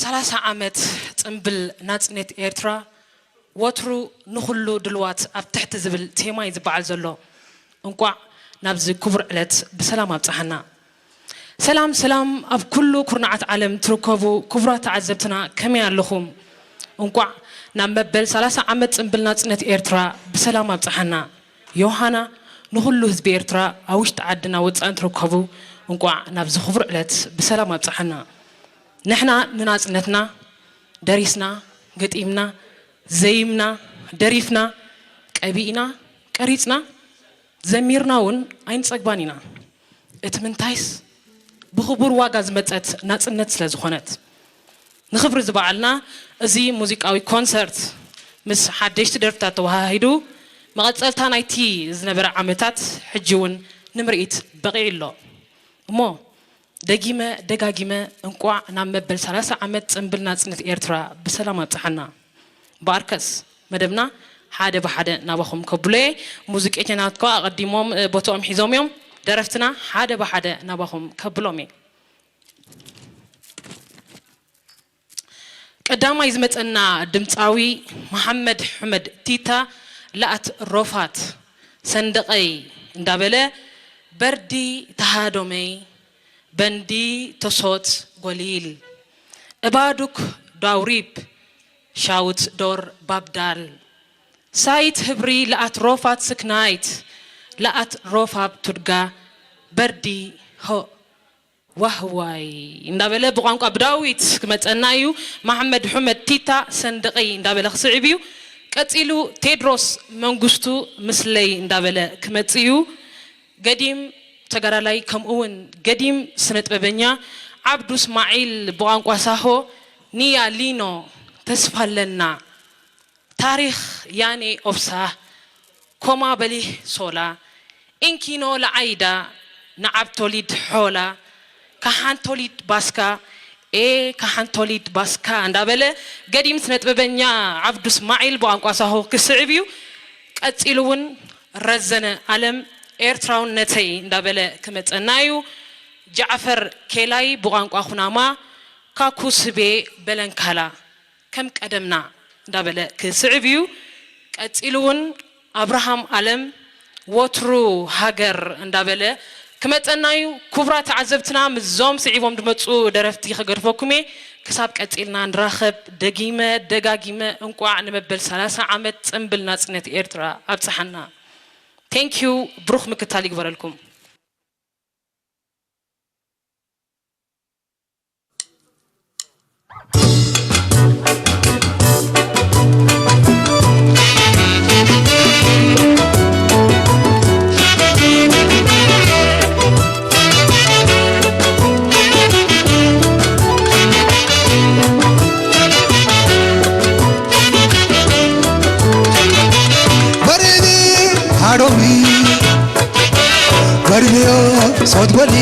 ሰላሳ ዓመት ጽንብል ናጽነት ኤርትራ፣ ወትሩ ንኹሉ ድልዋት ኣብ ትሕቲ ዝብል ቴማ እዩ ዝበዓል ዘሎ። እንቋዕ ናብዚ ክቡር ዕለት ብሰላም ኣብጽሓና። ሰላም ሰላም፣ ኣብ ኩሉ ኩርናዓት ዓለም ትርከቡ ክቡራት ተዓዘብትና፣ ከመይ ኣለኹም? እንቋዕ ናብ መበል ሰላሳ ዓመት ጽንብል ናጽነት ኤርትራ ብሰላም ኣብጽሓና። ዮሃና፣ ንኹሉ ህዝቢ ኤርትራ ኣብ ውሽጢ ዓድና ወጻእን ትርከቡ፣ እንቋዕ ናብዚ ክቡር ዕለት ብሰላም ኣብጽሓና። ንሕና ንናጽነትና ደሪስና፣ ገጢምና፣ ዘይምና፣ ደሪፍና፣ ቀቢእና፣ ቀሪጽና፣ ዘሚርና እውን ኣይንጸግባን ኢና። እቲ ምንታይስ ብኽቡር ዋጋ ዝመጸት ናጽነት ስለ ዝኾነት። ንኽብሪ እዚ በዓልና እዚ ሙዚቃዊ ኮንሰርት ምስ ሓደሽቲ ደርፍታት ተወሃሂዱ መቐጸልታ ናይቲ ዝነበረ ዓመታት ሕጂ እውን ንምርኢት በቒዑ ኣሎ። እሞ ደጊመ ደጋጊመ እንቋዕ ናብ መበል ሰላሳ ዓመት ጽንብል ናጽነት ኤርትራ ብሰላም ኣብጽሓና። በኣርከስ መደብና ሓደ ብሓደ ናባኹም ከብሎ እየ። ሙዚቀኛታት እኳ ኣቐዲሞም፣ እ፣ ቦትኦም ሒዞም እዮም። ደረፍትና ሓደ ብሓደ ናባኹም ከብሎም እየ። ቀዳማይ ዝመጸና ድምጻዊ መሓመድ ሕመድ ቲታ ለኣት ሮፋት ሰንደቐይ እንዳበለ በርዲ ተሃዶመይ በንዲ ተሶት ጎሊል እባዱክ ዳውሪብ ሻውት ዶር ባብዳል ሳይት ህብሪ ለኣት ሮፋት ስክናይት ለኣት ሮፋብ ቱድጋ በርዲ ሆ ዋህዋይ እንዳበለ ብቋንቋ ብዳዊት ክመጸና እዩ። መሓመድ ሑመድ ቲታ ሰንደቐይ እንዳበለ ክስዕብ እዩ። ቀጺሉ ቴድሮስ መንግስቱ ምስለይ እንዳበለ ክመጽእ እዩ። ገዲም ተጋዳላይ ከምኡ እውን ገዲም ስነ ጥበበኛ ዓብዱ እስማዒል ብቋንቋ ሳሆ ኒያ ሊኖ ተስፋ ኣለና። ታሪኽ ያኔ ኦብሳ ኮማ በሊህ ሶላ ኢንኪኖ ለዓይዳ ንዓብቶሊድ ሖላ ካሓንቶሊድ ባስካ ኤ ካሓንቶሊድ ባስካ እንዳበለ ገዲም ስነ ጥበበኛ ዓብዱ እስማዒል ብቋንቋ ሳሆ ክስዕብ እዩ። ቀጺሉ እውን ረዘነ ኣለም ኤርትራውነተይ እንዳበለ ክመጸና እዩ። ጃዕፈር ኬላይ ብቋንቋ ኩናማ ካኩ ስቤ በለንካላ ከም ቀደምና እንዳበለ ክስዕብ እዩ። ቀጺሉ እውን ኣብርሃም ኣለም ወትሩ ሃገር እንዳበለ ክመጸና እዩ። ክቡራት ተዓዘብትና ምስዞም ስዒቦም ዝመጹ ደረፍቲ ክገድፈኩም እየ። ክሳብ ቀጺልና ንራኸብ ደጊመ ደጋጊመ እንቋዕ ንመበል ሰላሳ ዓመት ጽንብል ናጽነት ኤርትራ ኣብጽሓና። Thank you። ብሩኽ ምክታል ይግበረልኩም። በርዲ ሃዶሚ በርዲዮ ሶት ጎሊ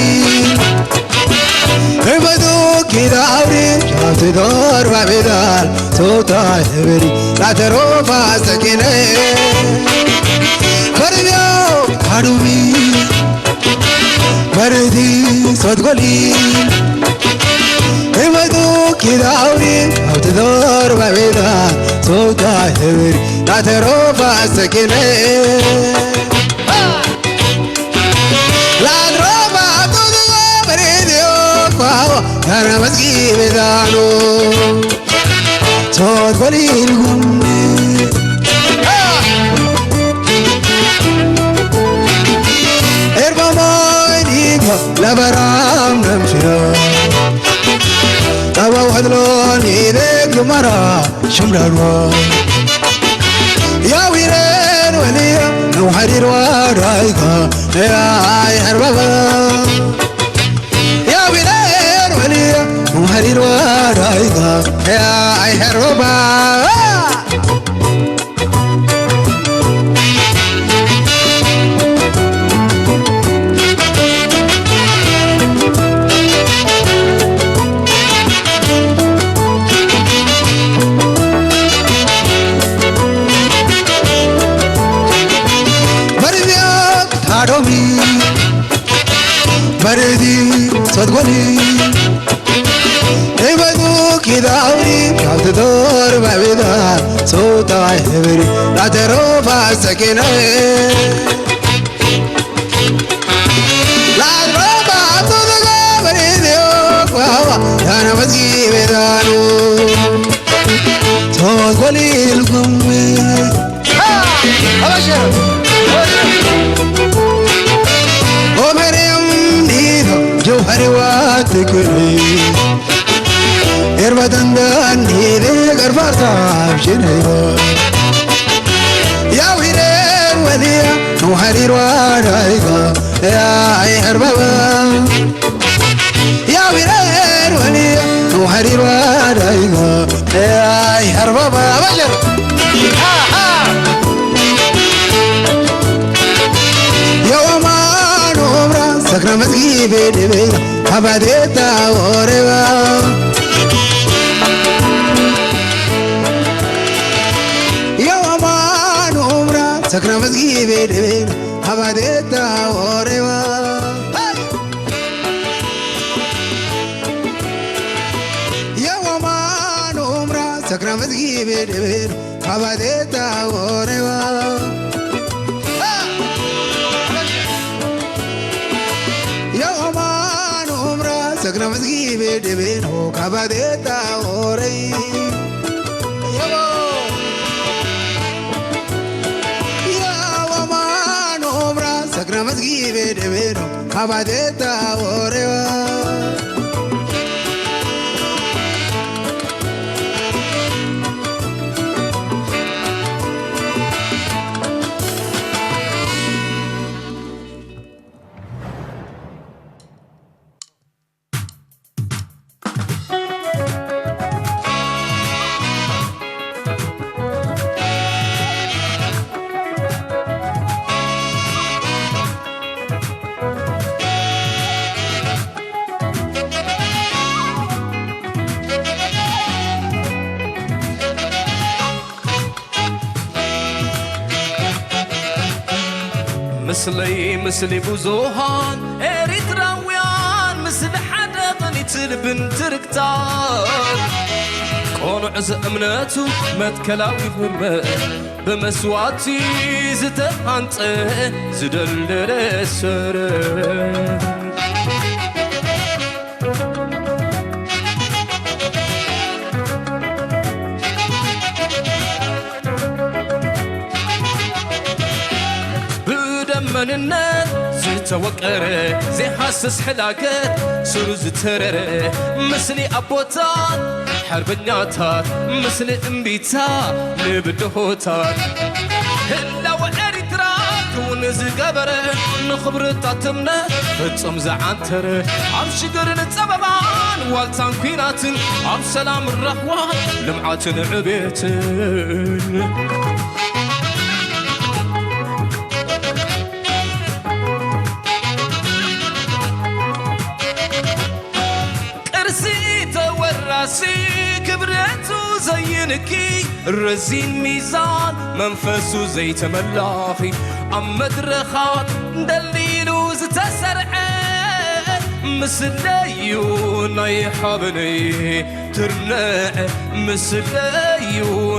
ርበቱ ኪዳ ኣውሪ ሻፍቲ ዶር ባቤዳል ሶታ ህብሪ ላተሮፋ ሰኪነ በርዲዮ ሃዶሚ በርዲ ሶት ጎሊ ርበቱ ኪዳ ኣውሪ ሻፍቲ ዶር ባቤዳል ሶታ ህብሪ ላተሮፋ ሰኪነ ላድሮባ ቱዝጎ በሬድዮ ፋዋ ያረመስጊ ቤዛኖ ሶት በሊልጉኒ ኤርባሞይ ዲጎ ለበራም ነምሽዮ ጠባው ዕድሎን ኢደግ ልመራ ሽምዳልዋ ያዊረን ወልየ ነውሓዲርዋ ዳይካ ነያይ ሕርበበ ያዊረን ወልየ ነውሓዲርዋ ዳይካ ነያይ ሕርበበ በርዚያ ታዶሚ በርዚ ሰትጎኒ ሪበቱ ዳውሪ ካብ ትጦር ባቤዳ ጾታ ሕብሪ ላተሮፋ ሰኪነ ላትሮፋ ጾታ ጋበሪ ዲዮ ኳዋ ያና መስጊ ቤዳኑ ቶት ወሊልኩም ኦመርየም ዲዶ ጀውሃሪ ዋትክሪ ኤርባታንዳን ዲደ ገርፋርታ ብሽነዮ ያው ሂደር ወልያ ጀውሃሪ ሯዳይጋ ያይ ኸርባባ ያው ሂደር ወልያ ጀውሃሪ ሯዳይጋ ያይ ኸርባባ በጀር የወማኖ ብራ ሰክራ መዝጊ ቤድቤ አባዴታ ወሬባ የወማኖ ብራ ሰክራ መዝጊ ቤድቤ አባዴታ ወሬባ የወማኖ ብራ ሰክራ መዝጊ ቤድቤ አባዴታ ወሬባ የኦማን ኡምራ ሰግና መዝጊ ቤደቤኖ ካባዴታ ኦረይ የኦማን ኡምራ ሰግና መዝጊ ቤደቤኖ ካባዴታ ኦረይ ምስለይ ምስሊ ብዙሃን ኤሪትራውያን፣ ምስሊ ሓደ ቅኒት ልብን ትርክታት፣ ቆኑዕ ዝእምነቱ መትከላዊ ጉልበት፣ ብመስዋእቲ ዝተሃንጸ ዝደልደለ ሰረት። ብደም መንነት ዝተወቀረ ዘይሃስስ ሕላገት ስሩ ዝተረረ፣ ምስሊ ኣቦታት ሓርበኛታት፣ ምስሊ እምቢታ ንብድሆታት፣ ህላወ ኤሪትራ ክውን ዝገበረ፣ ንኽብርታት እምነት ፍጹም ዝዓንተረ፣ ኣብ ሽግርን ጸበባን ዋልታን ኲናትን፣ ኣብ ሰላም ራህዋን ልምዓትን ዕቤትን። ቅርሲ ተወራሲ ክብረቱ ዘይንኪ፣ ረዚን ሚዛን መንፈሱ ዘይተመላኺ፣ ኣብ መድረኻት ደልዲሉ ዝተሰርዐ፣ ምስለዩ ናይ ሓበነይ ትርነዐ፣ ምስለዩ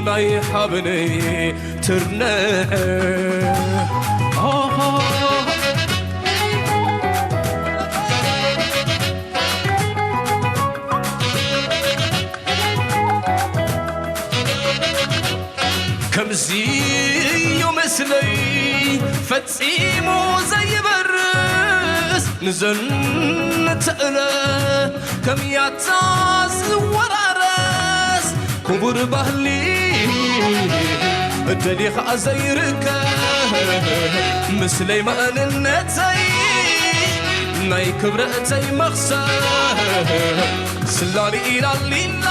ናይ ሓበነይ ትርነዐ። ከምዚ እዩ ምስለይ ፈጺሙ ዘይበርስ፣ ንዘን ንተእለ ከም ያታ ዝወራረስ ክቡር ባህሊ ደሊኻ ዘይርከብ፣ ምስለይ መንነተይ ናይ ክብረተይ መኽሰብ፣ ስላሊ ኢላሊላ፣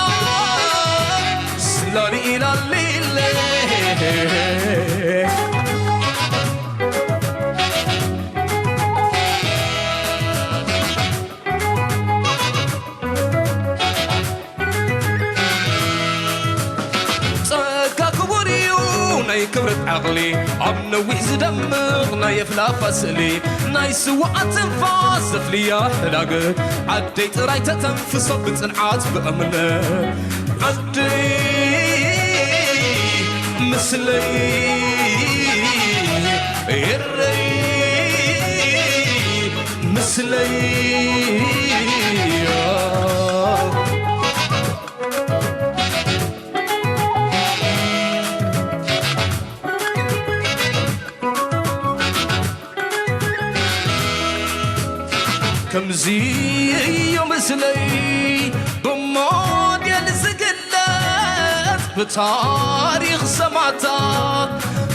ስላሊ ኢላሊለ። ጸጋ ክቡር እዩ ናይ ክብረት ዓቕሊ፣ ኣብ ነዊሕ ዝደምቕ ናይ ኣፍላፋ ስእሊ፣ ናይ ስውኣት ትንፋስ ዘፍልያ ሕላገት፣ ዓደይ ጥራይ ተተንፍሶ ብጽንዓት ብእምነት። ምስለይ ኤረይ ምስለይ ከምዚ እዩ ምስለይ ብሞዴል ዝግለጽ ብታሪኽ ሰማዕታት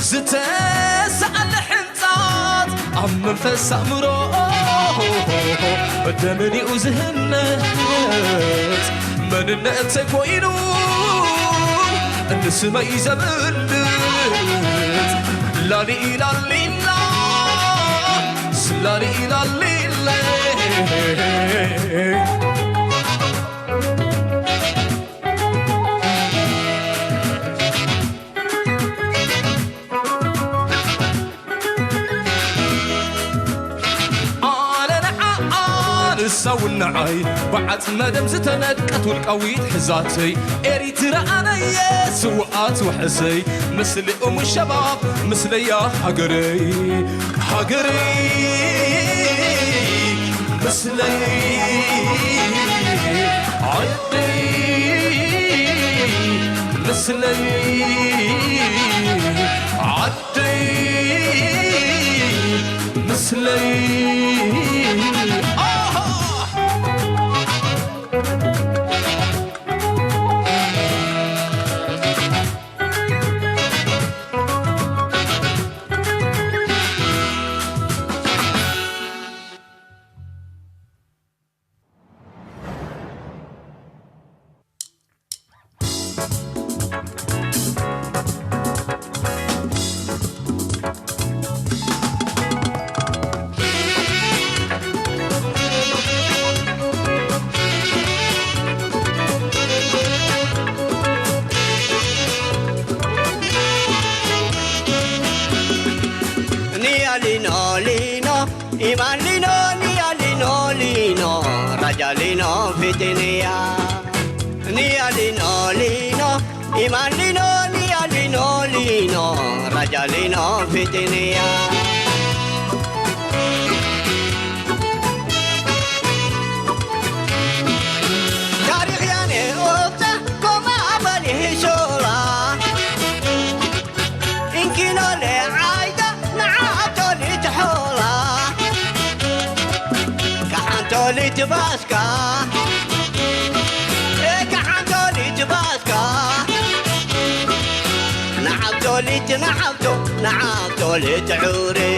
ዝተሳእለ ሕንጻት ኣብ መንፈስ ኣእምሮ ደመሊኡ ዝህነጽ መንነተይ ኮይኑ ንስመይ ዘብልጽ ላሊ ላሊላ ስላሊ ላሊለ ኣነ ንዓኣ ንሳ እውን ንዓይ ብዓጽመ ደም ዝተነድቀት ውልቃዊት ሕዛተይ ኤሪትራ ኣነየ ስውኣት ውሕሰይ ምስሊ እሙ ሸባብ ምስለያ ሃገረይ ሃገረይ ምስለይ ዓደይ ምስለይ ዓደይ ምስለይ ኣሃ Niya lino lino, iman lino, niya lino lino, raja lino fitiniya. Niya lino lino, iman lino, niya lino lino, raja lino fitiniya. Tarikh yane okta koma abali hishola. Inkino le aida na abdoli thola. Kahantoli tbaska. E kahantoli tbaska. Na abdoli na abdo na abdoli thure.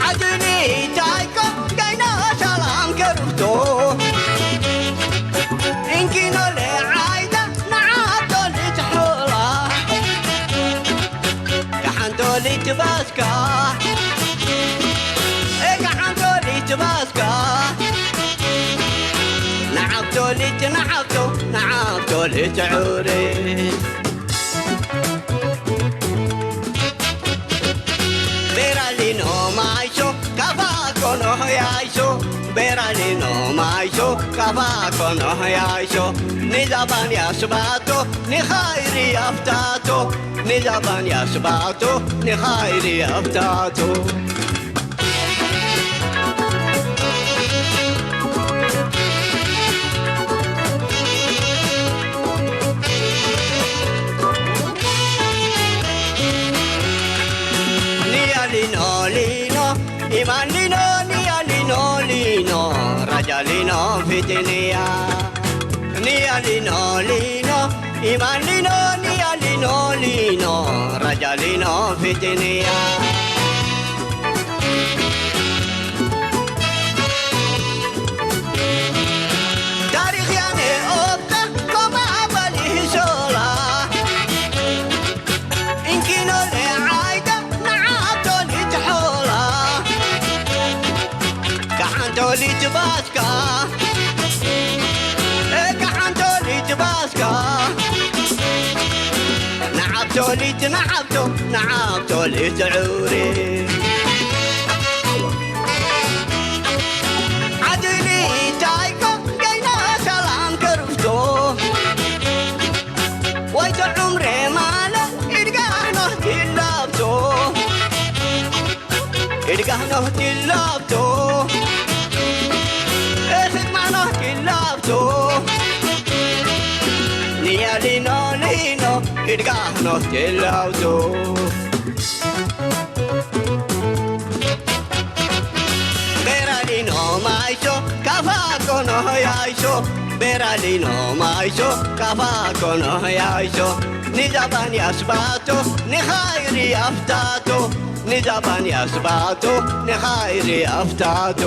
Aduni taiko gaina shalam kerto. Inkino le aida na abdoli thola. Kahantoli tbaska. E kahantoli tbaska. Na abdoli na abdo na abdoli thure. Beralino maisho, kava kono yaisho. Beralino maisho, kava kono yaisho. Nizaban yasbato, ni khairi yaftato. Nizaban yasbato, ni khairi yaftato. Niya lino lino, iman lino, niya lino lino, raja lino fitiniya. Niya lino lino, iman lino, niya lino lino, raja lino fitiniya. Tarikh yane okta koma abali hishola. Inkino le aida na abdoli thola. Kahantoli tbaska. E kahantoli tbaska. Na abdoli na abdo na abdoli thure. Adili taiko gaina shalam kerto. ኢድጋኖስ ቴላውቶ ቤራሊኖ ማይሾ ካፋ ኮኖ ያይሾ ቤራሊኖ ማይሾ ካፋ ኮኖ ያይሾ ንጃባን ያስባቶ ንኻይሪ ኣፍታቶ ንጃባን ያስባቶ ንኻይሪ ኣፍታቶ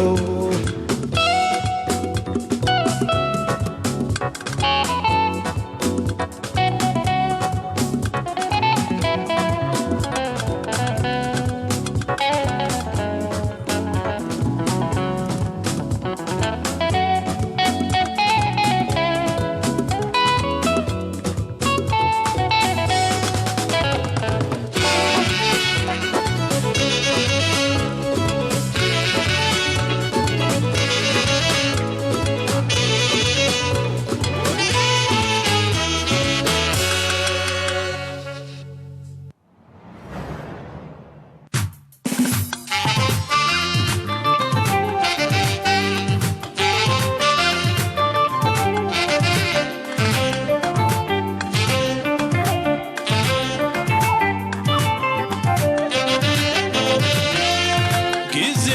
ግዜ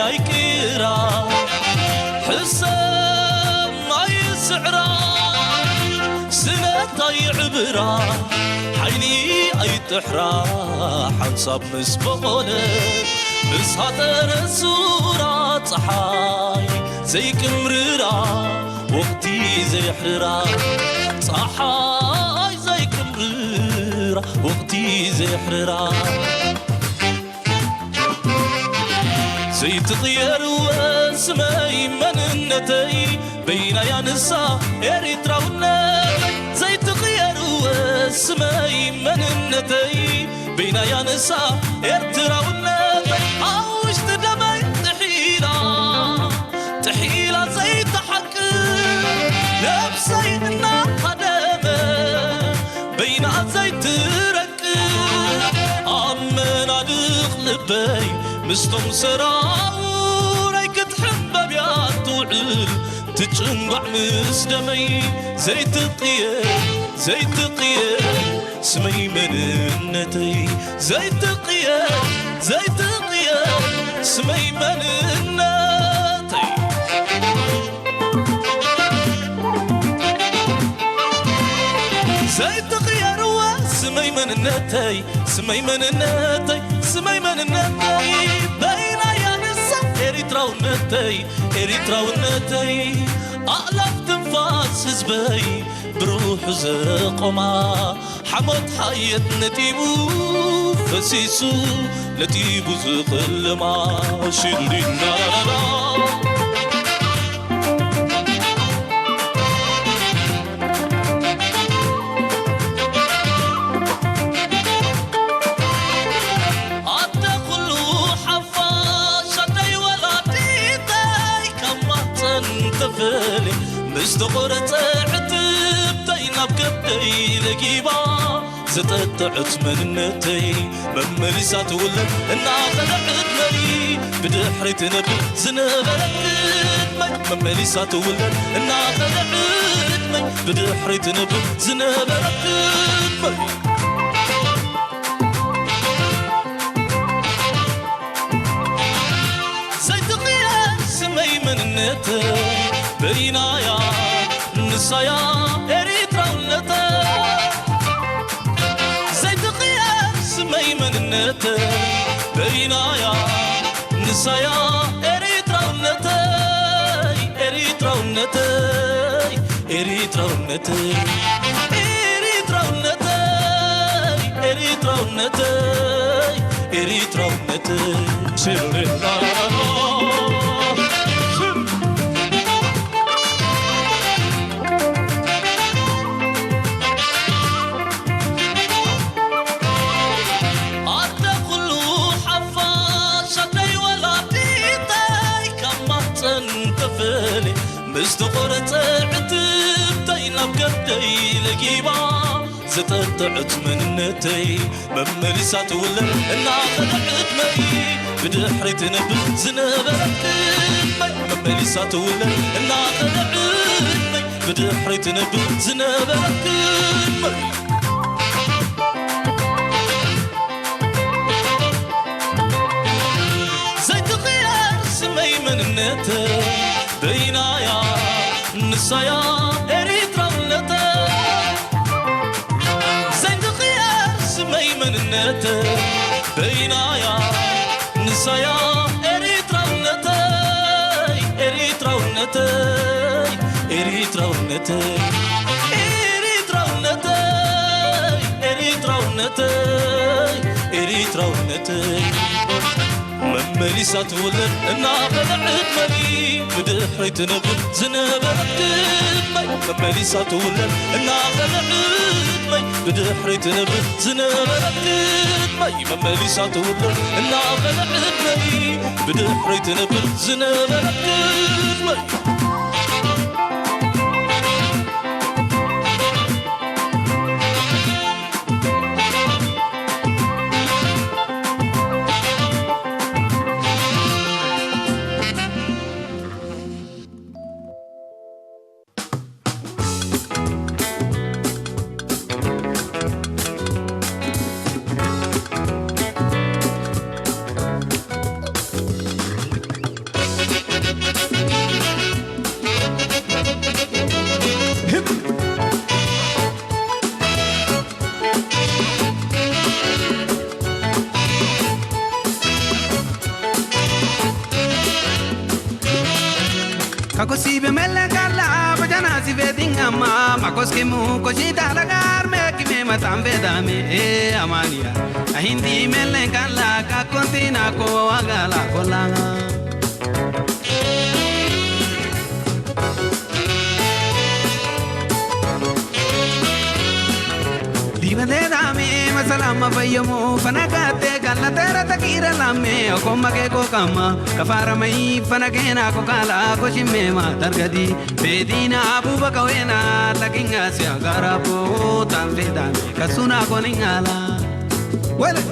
ኣይቅራ ሕሰም ኣይስዕራ ስነታ ይዕብራ ሓይሊ ኣይጥሕራ ሓንሳብ ምስ በቖለ ምስ ሃጠረ ሱራ ፀሓይ ዘይቅምርራ ወቕቲ ዘየሕርራ ፀሓይ ዘይቅምርራ ወቕቲ ዘየሕርራ ዘይትቕየር ስመይ መንነተይ በይናያ ንሳ ኤሪትራውነተይ ዘይትቕየር ስመይ መንነተይ በይናያ ንሳ ኤርትራውነተይ ኣብ ውሽጢ ደመይ ጥሒላ ጥሒላ ዘይትሓቅር ነብሰይ እናሃደመ በይና ዘይትረቅር ኣብ መናድቕ ልበይ ምስቶም ሰራውረይ ክትሕበብ እያ ትውዕል ትጭንጓዕ ምስ ደመይ ዘይትቕየር ዘይትቕየር ስመይ መንነተይ ዘይትቕየር ዘይትቕየር ስመይ መንነተይ ዘይትቕየርወ ስመይ መንነተይ ስመይ መንነተይ ስመይ መንነተይ በይናያ ንሳ ኤሪትራውነተይ ኤሪትራውነተይ ኣእላፍ ትንፋስ ህዝበይ ብሩህ ዘቆማ ሓሞት ሓየት ነጢቡ ፈሲሱ ነጢቡ ዝኽልማ ሽንዲናራራ ኣደ ኩሉ ሓፋሽ ኣደይ ወላዲተይ ካብ ማህፀን ተፈልየ ምስ ተቆረፀ ዕትብተይ ናብ ከብደይ ለጊባ ዘጠጠዐት መንነተይ መመሊሳ ትውለድ እናኸደ ዕድመይ ብድሕሪ ትነብር ዝነበረት ዕድመይ መመሊሳ ትውለድ እናኸደ ዕድመይ ብድሕሪ ትነብር ዝነበረት ዕድመይ ዘይትቕየር ስመይ መንነተይ በይናያ ንሳያ ኤሪትራውነተይ ዘይትቕየር ስመይ መንነተይ በይናያ ንሳያ ኤሪትራውነተይ ኤሪትራውነተይ ኤሪትራውነተይ ኤሪትራውነተይ ኤሪትራውነተይ ኤሪትራውነተይ ሽርናኖ ኣደ ኩሉ ሓፋሽ ኣደይ ወላዲተይ ካብ ማህፀን ተፈልየ ምስ ተቆረፀ ዕትብተይ ናብ ከብደይ ለጊባ ዘጠጠዐት መንነተይ መመሊሳ ትውለድ እናኸደ ዕድመይ ብድሕሪ ትነብር ዝነበረት ቅድመይ መመሊሳ ትውለድ እናኸደ ዕድመይ ብድሕሪ ትነብር ዝነበረት ቅድመይ መንነተይ በይናያ ንሳያ ኤሪትራውነተይ ዘይትቕየር ስመይ መንነተይ በይናያ ንሳያ ኤሪትራውነተይ ኤሪትራውነተይ ኤሪትራውነተይ ኤሪትራውነተይ ኤሪትራውነተይ ኤሪትራውነተይ መመሊሳ ትውለድ እናኸለ ዕድመይ ብድሕረይ ትነብር ዝነበረት ግጥመይ መመሊሳ ትውለድ እናኸለ ዕድመይ ብድሕረይ ትነብር ዝነበረት ግጥመይ መመሊሳ ትውለድ እናኸለ ዕድመይ ብድሕረይ ትነብር ዝነበረት ግጥመይ Kakosi be mele kala bajana si ve dingama makoski mu koshi dalagar me ki me matam vedame e amania ahindi mele kala kakontina ko agala kolanga. Dibadeedhaame masalaama fayyamo fanagaate gallatera takira lamme okoma ke kokama kafara mai fanagena kokala koshimema targadi bedina abuba kawena lakinga se agara po tanvedame kasuna koningala wele.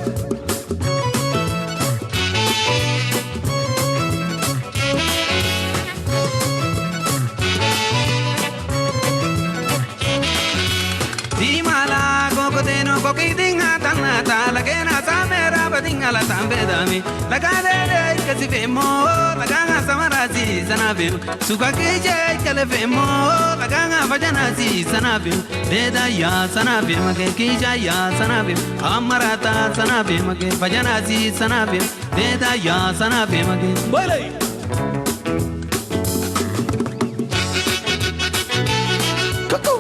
Dimala kokoteno kokidinga tanna talakena samera badingala tambedami lagade de kasifemo laganga samarasi sanavim sukakije kalefemo laganga vajanasi sanavim deda ya sanavim kekija ya sanavim amarata sanavim ke vajanasi sanavim Deda ya sana fe mage. Boile. Kuku.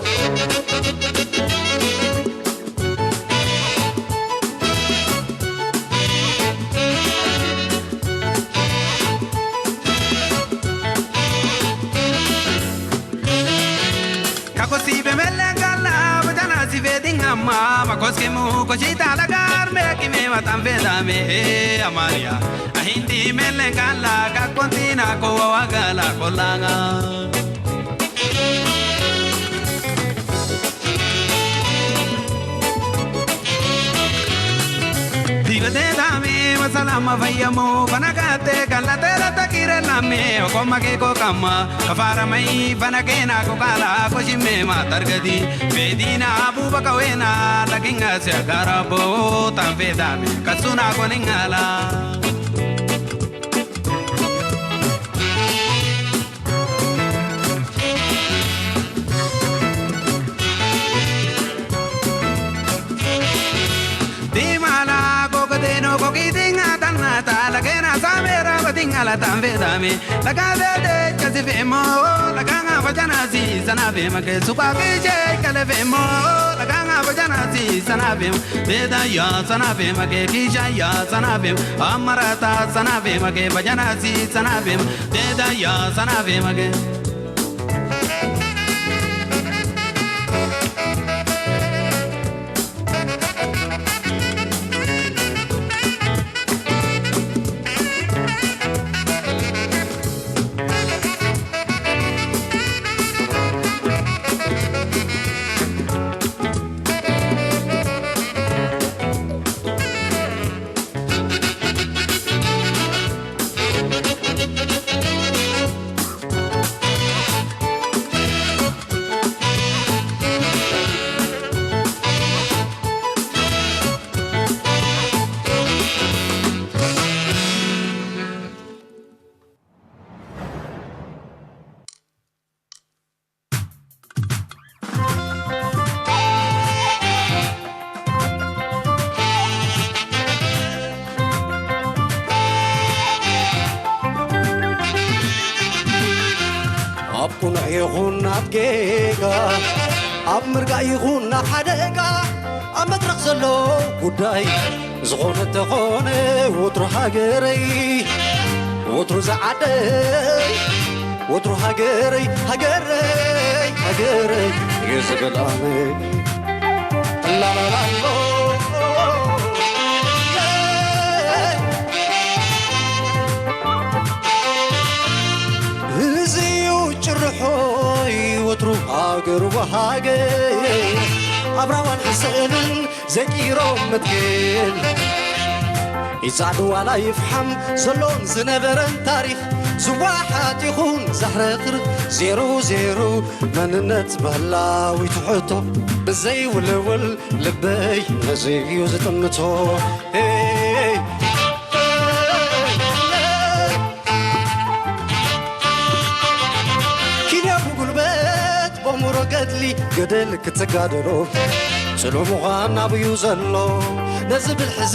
Kakosi be mele gala bajana si ve dingama makoski mu koshi talagar me ki me matan vedame e amaria ahindi mele gala kakontina ko wagala kolanga. Diga de dame masalama vayamo banagate gala tera takira lame okoma ke kokama Kafara mai fana kena ko kala ko shime ma targadi. Bedina abu bakawena lakinga se garabo tan vedame kasuna ko ningala. Dimala kokoteno kokidinga tanna talakena samera badingala tanvedame. Lakadede kasifemo lakanga vajanasi sanavema ke sukakije kalefemo lakanga vajanasi sanavema. Deda ya sanavema ke kija ya sanavema amarata sanavema ke vajanasi sanavema. Deda ya sanavema ke. ቁኑዕ ይኹን ኣብ ጌጋ፣ ኣብ ምርጋእ ይኹን ኣብ ሓደጋ፣ ኣብ መድረኽ ዘሎ ጉዳይ ዝኾነ ተኾነ፣ ወትሩ ሃገረይ፣ ወትሩ ዝዓደይ፣ ወትሩ ሃገረይ፣ ሃገረይ፣ ሃገረይ እየ ዝብል ኣነ። ላላላሎ። እዚ እዩ ጭርሖይ ወትሩ ሃገር ወሃገር፣ ኣብ ራዋን ሕስእንን ዘጊሮም መትከል። ይጻዕዱ ዋላ ይፍሓም ዘሎን ዝነበረን ታሪኽ፣ ዝወሓጥ ይኹን ዘሕረኽርኽ ዜሮ ዜሮ፣ መንነት ባህላዊት ሕቶ ብዘይውልውል ልበይ ነዚ እዩ ዝጥምቶ። ሄይ! ኪንያ ብጉልበት በሙሮ ገድሊ ገደል ክትጋደሎ፣ ጽሉእ ምዃን ናብዩ ዘሎ ነዚ ብልሕዚ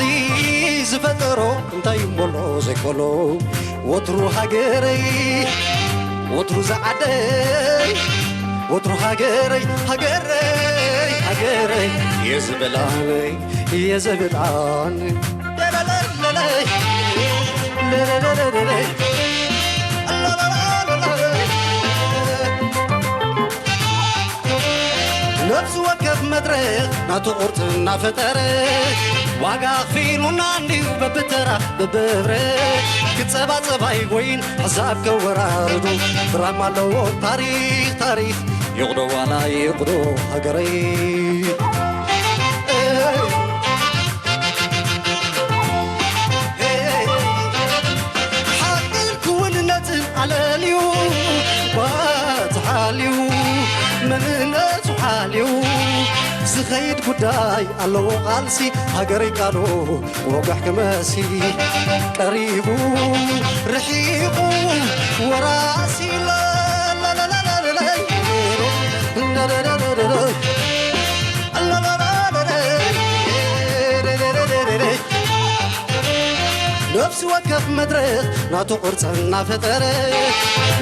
ዝፈጠሮ እንታይ እሞ ኣሎ ዘይኮሎ። ወትሩ ሃገረይ፣ ወትሩ ዝዓደይ፣ ወትሩ ሃገረይ፣ ሃገረይ፣ ሃገረይ እየ ዝብል ኣነ፣ እየ ዝብል ኣነ። ነፍሲ ወከፍ መድረኽ ናቱ ቁርጺ እናፈጠረ፣ ዋጋ ኣኽፊሉና እንድዩ በብተራ በብህብረ። ክጸባጸብ ኣይጎይን ሕሳብ ከወራርዶ፣ ድራማ ኣለዎ ታሪኽ ታሪኽ፣ ይቕዶ ዋላ ይቕዶ ሃገረይ። ሓቅን ክውንነትን ኣለልዩ፣ ባት ሓልዩ፣ መንነቱ ሓልዩ ዝኸይድ ጉዳይ ኣለዎ ቃልሲ። ሃገረይ ቃሉ ወጋሕ ክመሲ፣ ቀሪቡ ርሒቑ ወራሲ። ላላላላላ። ነፍሲ ወከፍ መድረኽ ናቱ ቅርጺ እናፈጠረ፣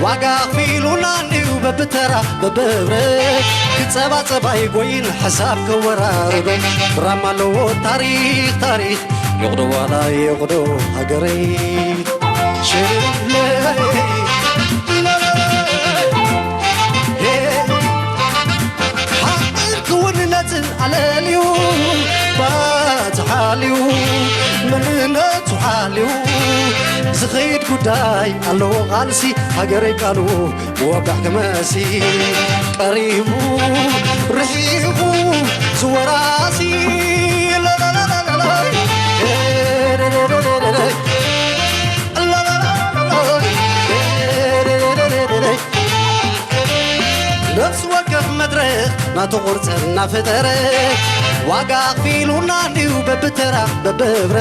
ዋጋ ኣኽፊሉና እንድዩ በብተራ በብህብረ። ክጸባጸብ ኣይጎይን ሕሳብ ከወራርዶ፣ ድራማ ኣለዎ ታሪኽ ታሪኽ፣ ይቕዶ ዋላ ይቕዶ ሃገረይ። ሽለይ ሓቅን ክውንነትን ኣለልዩ፣ ባት ሓልዩ፣ መንነቱ ሓልዩ ዝኸይድ ጉዳይ ኣለዎ ቃልሲ። ሃገረይ ቃሉ ወጋሕ ክመሲ፣ ቀሪቡ ርሒቑ ዝወራሲ። ላላላላላ። ነፍሲ ወከፍ መድረኽ ናቱ ቅርጺ እናፈጠረ፣ ዋጋ ኣኽፊሉና እንድዩ በብተራ በብህብረ።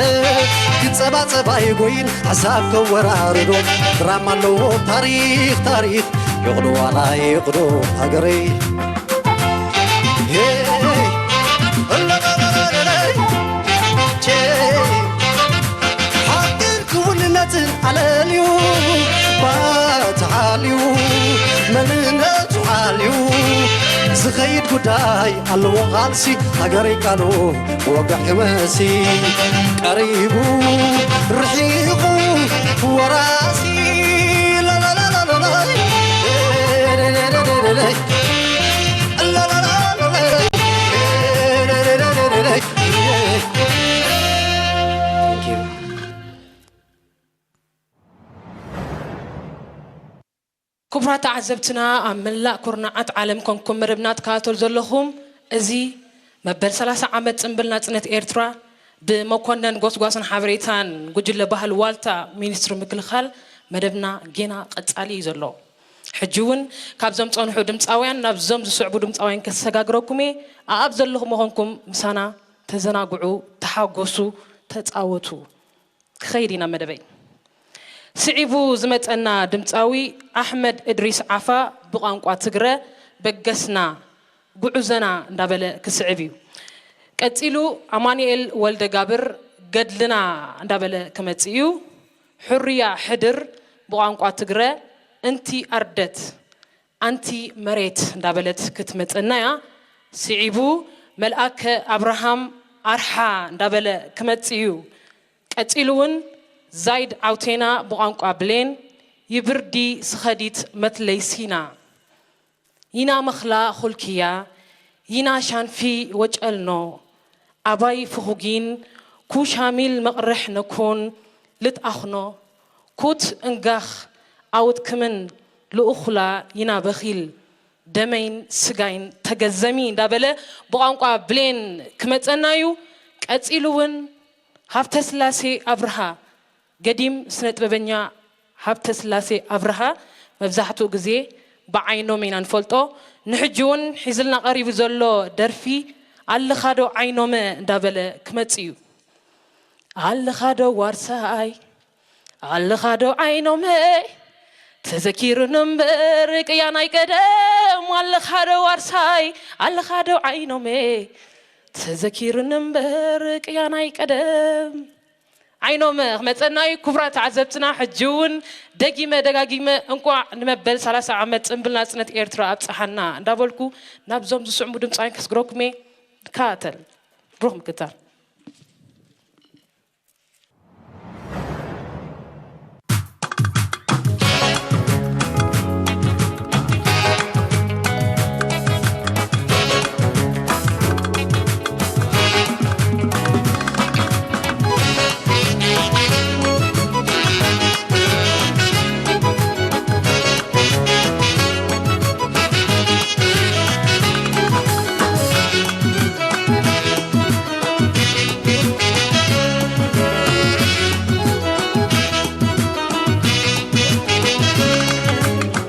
ክጸባጸብ ኣይጎይን ሕሳብ ከወራርዶ፣ ድራማ ኣለዎ ታሪኽ ታሪኽ፣ ይቕዶ ዋላ ይቕዶ ሃገረይ። ሄይ! ሓቅን ክውንነትን ኣለልዩ፣ ባት ሓልዩ፣ መንነቱ ሓልዩ ዝኸይድ ጉዳይ ኣለዎ ቃልሲ። ሃገረይ ቃሉ ወጋሕ ክመሲ፣ ቀሪቡ ርሒቑ ወራሲ። ላላላላላ። Thank you. ክቡራት ተዓዘብትና፣ ኣብ መላእ ኩርናዓት ዓለም ኮንኩም መደብና ትከታተሉ ዘለኹም፣ እዚ መበል ሰላሳ ዓመት ጽምብል ናጽነት ኤርትራ ብመኮነን ጎስጓስን ሓበሬታን ጉጅለ ባህል ዋልታ ሚኒስትሪ ምክልኻል መደብና ጌና ቀጻሊ እዩ ዘሎ። ሕጂ እውን ካብዞም ጸንሑ ድምጻውያን ናብዞም ዝስዕቡ ድምጻውያን ከሰጋግረኩም እየ። ኣኣብ ዘለኹም ኮንኩም ምሳና ተዘናግዑ፣ ተሓጎሱ፣ ተጻወቱ። ክኸይድ ኢና መደበይ። ስዒቡ ዝመጸና ድምጻዊ ኣሕመድ እድሪስ ዓፋ ብቋንቋ ትግረ በገስና ጉዕዘና እንዳበለ ክስዕብ እዩ። ቀጺሉ ኣማኑኤል ወልደጋብር ገድልና እንዳበለ ክመጽእ እዩ። ሕሩያ ሕድር ብቋንቋ ትግረ እንቲ ኣርደት ኣንቲ መሬት እንዳበለት ክትመጸና እያ። ስዒቡ መልኣከ ኣብርሃም ኣርሓ እንዳበለ ክመጽእ እዩ። ቀጺሉ እውን ዛይድ ዓውቴና ብቋንቋ ብሌን፣ ይብርዲ ስኸዲት መትለይ ሲና፣ ይና መኽላ ኹልክያ፣ ይና ሻንፊ ወጨልኖ፣ ኣባይ ፍኹጊን፣ ኩሻሚል መቕርሕ ነኮን ልትኣኽኖ፣ ኩት እንጋኽ ኣውትክምን ልኡኹላ ይና በኺል፣ ደመይን ስጋይን ተገዘሚ እንዳበለ ብቋንቋ ብሌን ክመጸና እዩ። ቀጺሉ እውን ሃብተስላሴ ኣብርሃ፣ ገዲም ስነ ጥበበኛ ሃብተስላሴ ኣብርሃ፣ መብዛሕትኡ ግዜ ብዓይኖም ኢና ንፈልጦ። ንሕጂ እውን ሒዝልና ቀሪቡ ዘሎ ደርፊ ኣለኻዶ ዓይኖመ እንዳበለ ክመጽእ እዩ። ኣለኻዶ ዋርሳይ፣ ኣለኻዶ ዓይኖመይ፣ ተዘኪሩኒ እምበር ቅያ ናይ ቀደም። ኣለኻዶ ዋርሳይ፣ ኣለኻዶ ዓይኖመይ፣ ተዘኪሩኒ እምበር ቅያ ናይ ቀደም። ዓይኖም ክመጸና እዩ። ክቡራት ተዓዘብትና፣ ሕጂ እውን ደጊመ ደጋጊመ እንቋዕ ንመበል ሰላሳ ዓመት ጽንብል ናጽነት ኤርትራ ኣብጽሓና እንዳበልኩ፣ ናብዞም ዝስዕሙ ድምጻውያን ከስግረኩም እየ። ንከታተል። ብሩኽ ምክታል።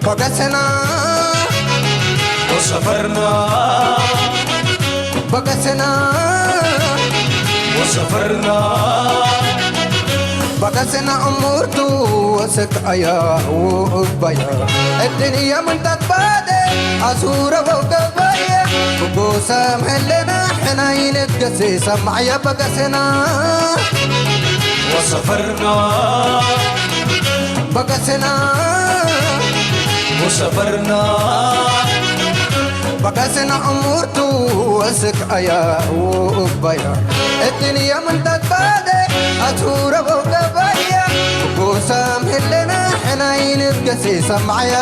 በገሰና ወሰፈርና፣ በገሰና ወሰፈርና፣ በገሰና እሙርቱ ወሰቃያ ውባያ፣ እድንያ ምንታት ባደ ኣሱረ ወገባየ፣ ብጎሳም ህለና ሕናይ ንትገሴ ሰማዕያ በገሰና ወሰፈርና። በገሰና ወሰፈርና፣ በገሰና እሙርቱ ወስቃያ ውባያ፣ እድንያ ምንታት ባደ ኣቱረቦ ገባያ፣ ብጎሳም ህለና ሕናይ ንትገሴ ሰማዕያ።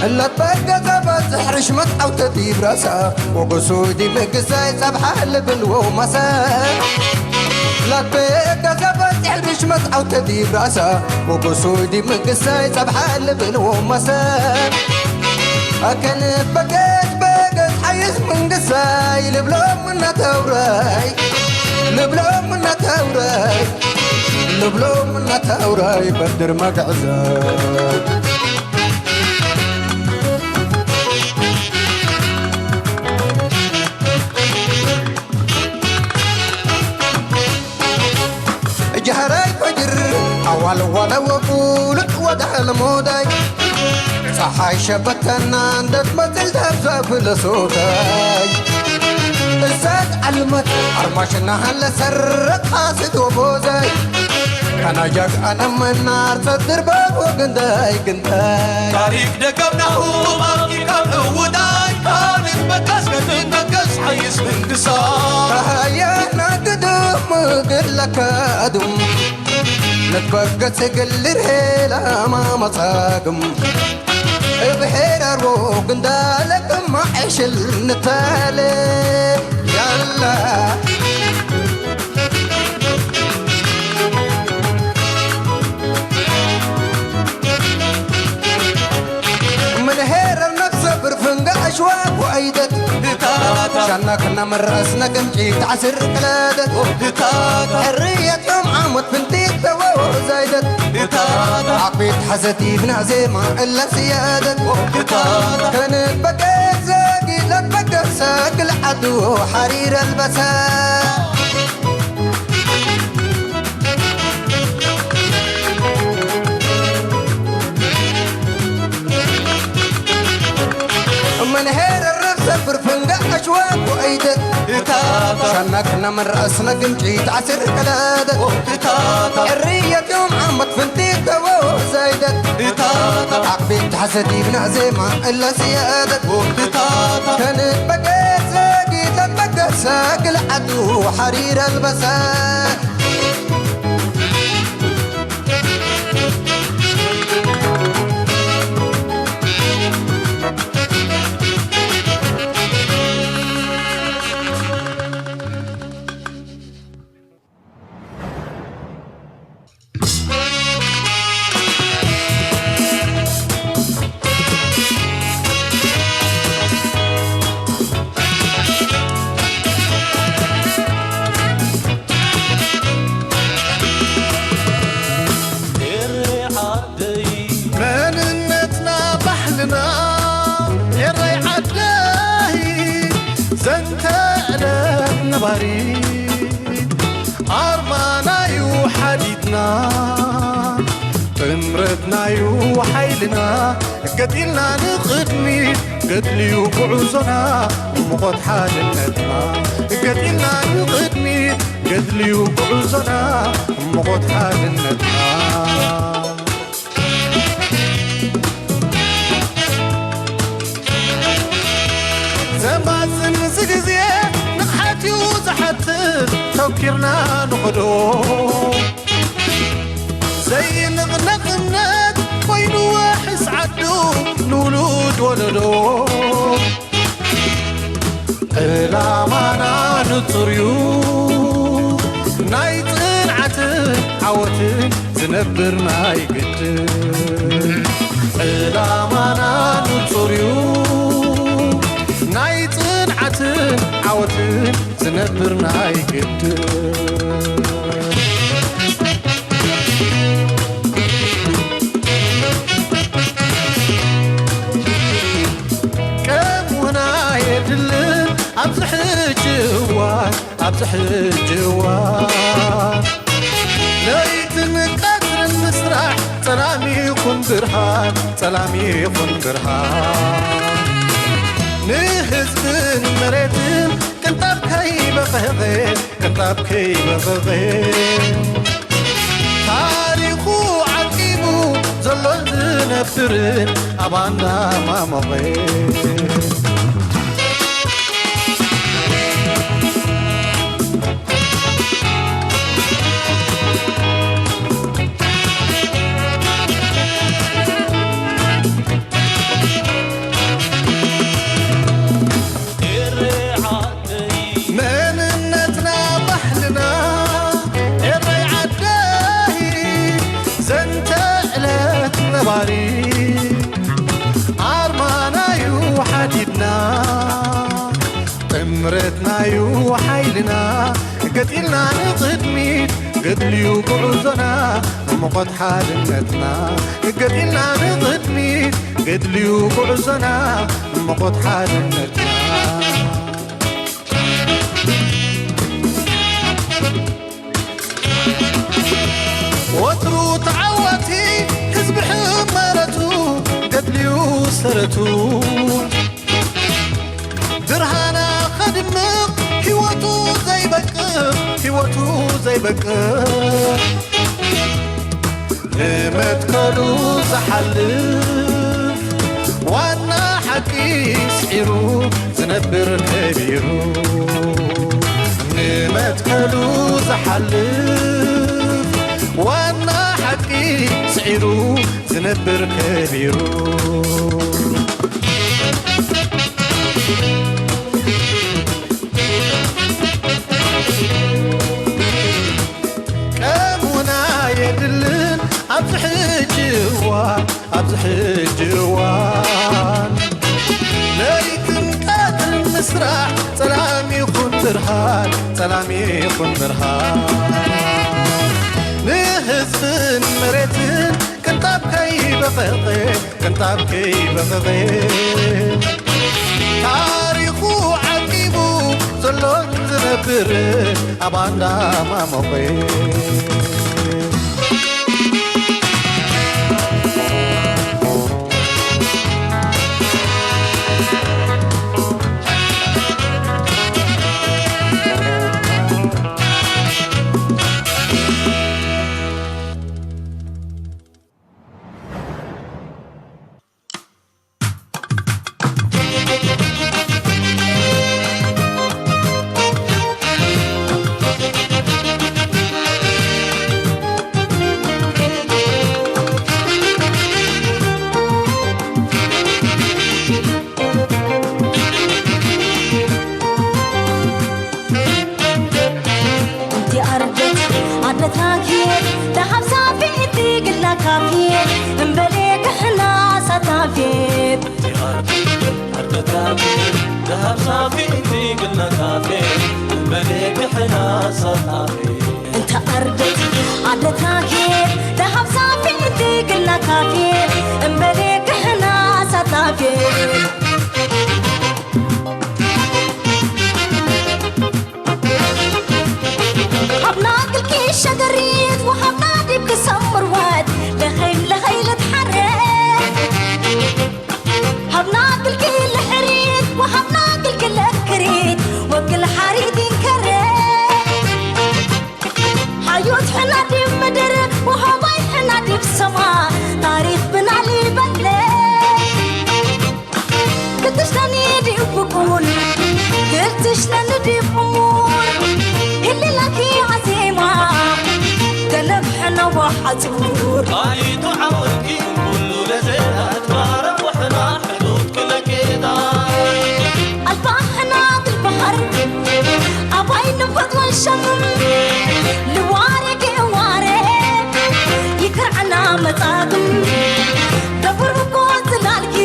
እላት በርገ ዘበጽሕ ርሽመት ኣውተት ይብራሳ፣ ወጎሶይ ዲምግሳይ ጸብሓ ልብልዎ ማሳ። እላት በርገ ዘበጽሕ ርሽመት ኣውተት ይብራሳ፣ ወጎሶይ ዲምግሳይ ጸብሓ ልብልዎ ማሳ። ኣከን በገስ በገስ ሓይስ መንግሳይ ልብሎም እናተውራይ፣ ልብሎም እናተውራይ፣ ልብሎም እናተውራይ በድር መግዕዛይ። ጃህራይ ፈጅር ኣዋል ዋላ ወቁልጥ ወዳል ሞዳይ ፀሓይ ሸበተና እንደትመፅል ደብዛ ፍለሶታይ እሳት ዓልመት ኣርማሽና ሃለ ሰረቅ ቃስት ወቦዛይ ካናጃግ ኣነመናር ፀድር በቦ ግንዳይ ግንዳይ ታሪክ ደገምናሁ ማቂ ካብ እውዳይ ካልድ መቀስ ከትን መቀስ ሓይስ ምንግሳ ካሃያና ግድም ግለካዱም ነትበገ ትግልር ሄላማ መጻግም እብሄር ኣርቦ ግንዳለቅማ ዕሽል ንታለ ያላ من هير النفس برفنق أشواق وأيدت شانك نمر أسنك نجي تعسر قلادت حرية يوم عمود فنتي تبو زايدت عقبيت حزتي بنا زيما إلا سيادت كانت بقيت زاقي لك بقى ساق العدو حرير البسا من هير الرفسة فرفنقة شوك وعيدت. ሻናክና መን ርእስና ግንጪ ተዓሲር ቀለደት። እርየት ዮም ዓመት ፍንቲ ተወ ዘይደት። ዓቕቢት ሓሰዲብና ዜማ እለ ዝየደት። ከንበገሰ ጊተበገሰ ግልዓቱ ሓሪር ኣልበሰ። ኤረይ ዓደይ መንነትና ባሕልና ኤረይ ዓደይ ዘንተ ዕለት ነባሪ ኣርማናዩ ሓዲትና ጥምረትናዩ ሓይልና ገጢልና ንቕድሚት ገድልዩ ጉዕዞና ሙቐት ሓድነትና ገጢልና ንቕድሚት ገድልዩ ጉዕዞና ሙቐት ሓድነትና ዘማዝን እዚ ግዜ ንቕሓት እዩ ዝሓትት ተውኪርና ንኸዶ ዘይንቕነቕ እምነት ኮይኑ ውሕስ ዓዱ ንውሉድ ወለዶ ዕላማና ንጹር እዩ ናይ ጽንዓትን ዓወትን ዝነብር ናይ ግድን ዕላማና ንጹር እዩ ናይ ጽንዓትን ዓወትን ዝነብር ናይ ግድን ቀሙና የድልን ኣብዚ ሕጂ እዋን ኣብዚ ሕጂ እዋን ለይትን ቀትርን ምስራሕ ጸላም ይኹን ብርሃን ጸላም ይኹን ብርሃን ንህዝብን መሬትን ቅንጣብ ከይበቐቐ ቅንጣብ ከይበቐቐ ታሪኹ ዓቂቡ ዘሎን ዝነብርን ኣብ ኣንዳ ማሞቐ መንነትና ባሕልና ኤረይ ዓደይ ዘንተ ዕለት ነባሪ ኣርማናዩ ሓዲድና ጥምረትናዩ ሓይልና ገጢልና ንቕድሚት ገድልዩ ጉዕዞና ሙቐት ሓድነትና ገጢልና ንቕድሚት ገድልዩ ጉዕዞና ሙቐት ሓድነትና ወትሩ ተዓዋቲ ህዝቢ ሕመረቱ ገድልዩ ሰረቱ ብርሃና ኸድምቕ ህይወቱ ዘይበቅቕ ህይወቱ ዘይበቅቕ ንመትከሉ ዝሓልፍ ዋና ሓቂ ስዒሩ ዝነብር ከቢሩ ንመትከሉ ዝሓልፍ ዋና ሓቂ ስዒሩ ዝነብር ከቢሩ ቀሙና የድልን ኣብዚ ሕጂ እዋን ኣብዚ ሕጂ እዋን ለይትን ቀትርን ምስራሕ ጸላም ይኹን ብርሃን ጸላም ይኹን ብርሃን ንህዝብን መሬትን ቅንጣብ ከይበቐቐ ቅንጣብ ከይበቐቐ ታሪኹ ዓቂቡ ዘሎን ዝነብር ኣብ ኣንዳ ማሞቐ ደሃብ ሳፊ እቲ ግልና ካፌ እምበሌ ክሕና ሳጣፌ እንተ ኣርደት ኣደታኬ ደሃብ ሳፊ እቲ ግልና ካፌ እምበሌ ክሕና ሳጣፌ ሃብና ግልቂ ሸገሪት ወሃብና ዲብ ክሰምርወት ለኸይም ለኸይለት ሓረ ሃብና ግልቂ ልሕሪት ወሃብና ግልቂ ለክሪት ወግል ሓሪት ይንከረ ሓዮት ሕና ዲብ ምድር ወሃባይ ሕና ዲብ ሰማ ታሪኽ ብናሊ በለ ክትሽነኒ ዲብ ብቁል ክትሽነኒ ዲብ እሙር ህሊናኪ ኣዜማ ገለብ ሕና ወሓጹር ኣይቱ ዓወርኪ ኩሉ ለዘ ኣትባረ ወሕና ሕዱድ ክለኬታ ኣልባሕና ግልባህር ኣባይ ንፈጥወን ሸምም ልዋረ ገዋረ ይክርዕና መጻግም ደብር እኮ ዝላልኪ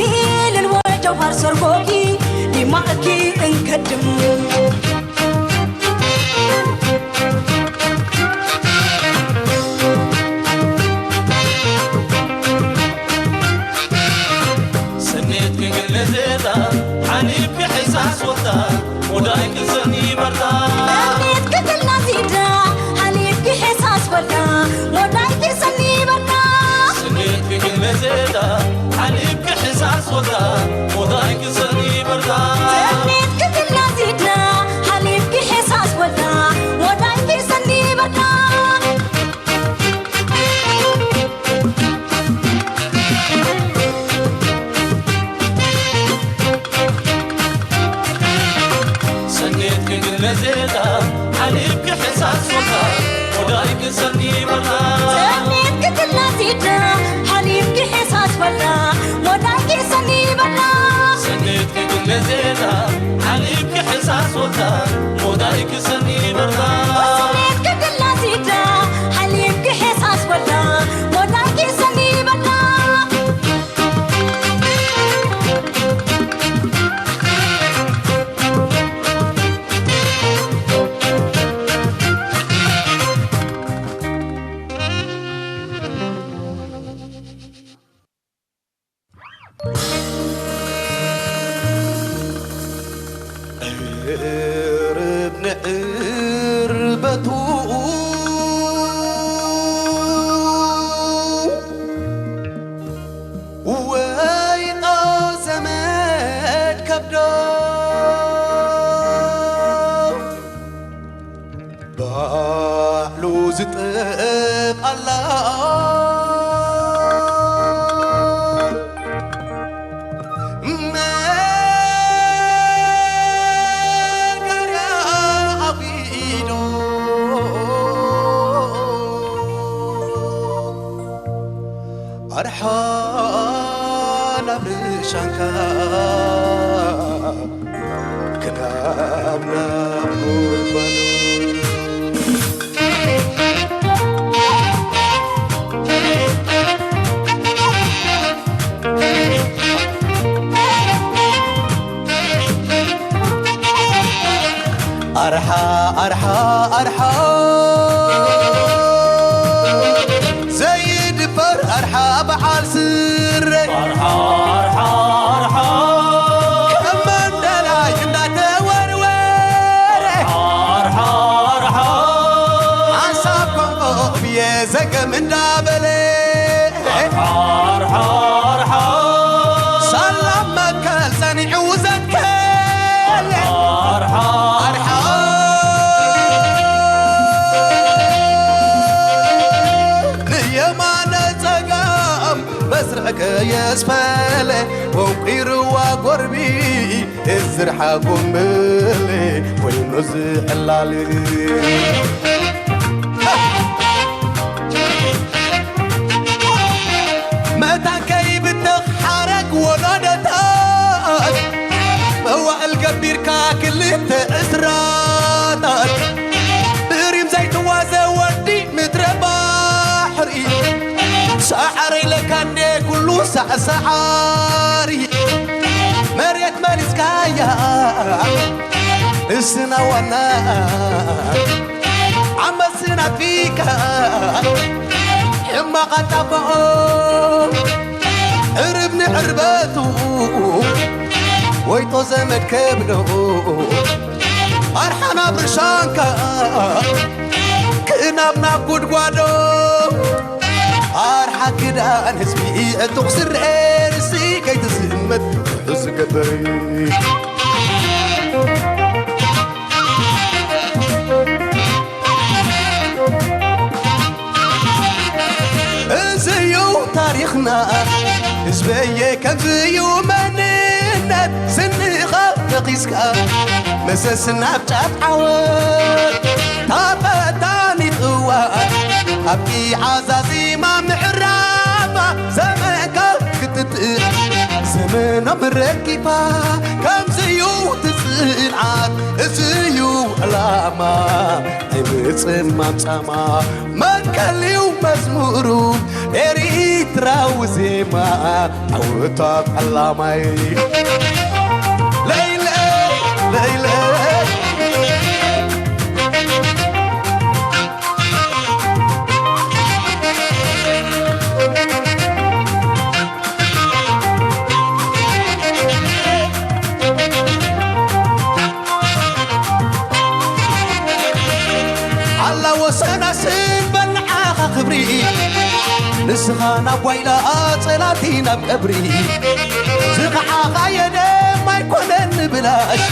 ልልወ ጀውሃር ሰርጎኪ ዲማእኪ እንከድም ስሜት ክግለዜታ ሓሊፍኪ ሕሳስ ወታ ሙዳይ ክሰኒ በርታ ስሜት ክግለዜታ ሓሊፍኪ ሕሳስ ወታ ሙዳይ ክሰኒ በርታ ስሜት ክግለዜታ ሓሊፍኪ ሕሳስ ወታ ሙዳይ ክሰኒ በርታ ስሜት ክግለዜታ ሓሊፍኪ ሕሳስ ወታ ሙዳይ ክሰኒ በርታ ሰኔት ክግለዜታ ሓሊፍኪ ሕሳሶታ ሙዳይ ክሰኒ በርታ ሰኔት ክግለዜታ ሓሊፍኪ ሕሳስ በርታ ሙዳይ ክሰኒ በርታ ሰኔት ክግለዜታ ሓሊፍኪ ሕሳሶታ ሙዳይ ክሰኒ በርታ ሰኔት ክግለዜታ ሓሊፍኪ ሕሳስ በርታ ሙዳይ ክሰኒ በርታ ዕርብ ንዕርበቱ ወይጦ ዘመድ ከብዶ ባዕሉ ዝጥቓላ መጋርያ ኣጒዶ ኣርሓ ናብ ርሻንካ ክናብ ናብ ጉልባኑ ኣርሓ ኣርሓ ኣርሓ ዘይድፈር ኣርሓ በዓል ስረ ኣርሓ ኣርሓ ኣርሓ ከም መንደላይ እንዳተወርወረ ኣርሓ ኣርሓ ኣርሓ ሓንሳብ ከምኦ ብየ ዘገም እንዳበለ ኣርሓ ኣርሓ ኣርሓ ሳላ መከል ጸኒዑ ዘትከል ኣርሓ ኣርሓ ንየማነ ጸጋም በስርዕ ከየስፈለ ወንቂርዋ ጎርቢ እዝርሓ ጎምበል ኮይኑ ዝዕላል መታን ከይብተኽ ሓረግ ወለዶታት መዋእል ገቢርካ ክልተ ዕስራታት ብሪም ዘይትዋዘ ወዲ ምድረ ባሕሪ ሳዕሪ ለካንዴ ኩሉ ሳዕሳዓሪ መሬት መሊስካ ንስና ዋና ዓመፅና ፊካ ሕማቕ ኣጣብኦ ዕርብ ንዕርበቱ ወይጦ ዘመድ ከብሎ ኣርሓና ብርሻንካ ክእናብ ናብ ጉድጓዶ ኣርሓ ክዳን ህዝቢ ዕጡቕ ስረ ርእሲ ከይትዝመት ውሕዝ ዝገብር እዚዩ ታሪኽና ህዝበየ ከምዚዩ መንነት ስንኻ ነኺስካ መሰስ ናብ ጫፍ ዓወት ታፈታኒት እዋን ኣብቲ ዓዛዚማ ምዕራባ ዘመንካ ክትጥእ ዘመኖም ረኪባ ከምዚዩ ትጽንዓት እዚዩ ዕላማ ናይ ምጽማም ጻማ መትከልዩ መዝሙሩ ኤሪትራዊ ዜማ ዓወታት ዕላማይ ለይለ ለይለ ኣላ ወሰና ስም በል ንዓኻ ክብሪ ንስኻ ናብ ጓይላ ጸላቲ ናብ ቀብሪ ዝኸዓኻ የደም ኣይኮነን ንብላሽ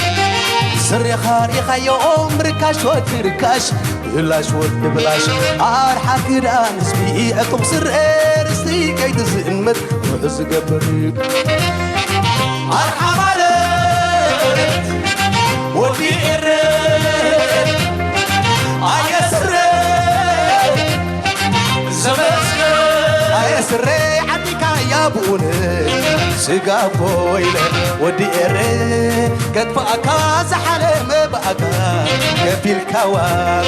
ስሬኻ ሪኻዮ ኦም ርካሽ ወዲ ርካሽ ብላሽ ወዲ ብላሽ ኣርሓ ክዳን ስቢ ዕጡቕ ስረ ርስቲ ከይትዝእመት ውሕ ዝገብር ኣርሓ ማለት ወዲ ኤረ ኣየ ስረ ዘመስገን ኣየ ስረ ዓዲካ ያብኡን ስጋ ኮይለ ወዲ ኤረ ከጥፋእካ ዝሓለመ ብኣካ ከፊልካ ዋጋ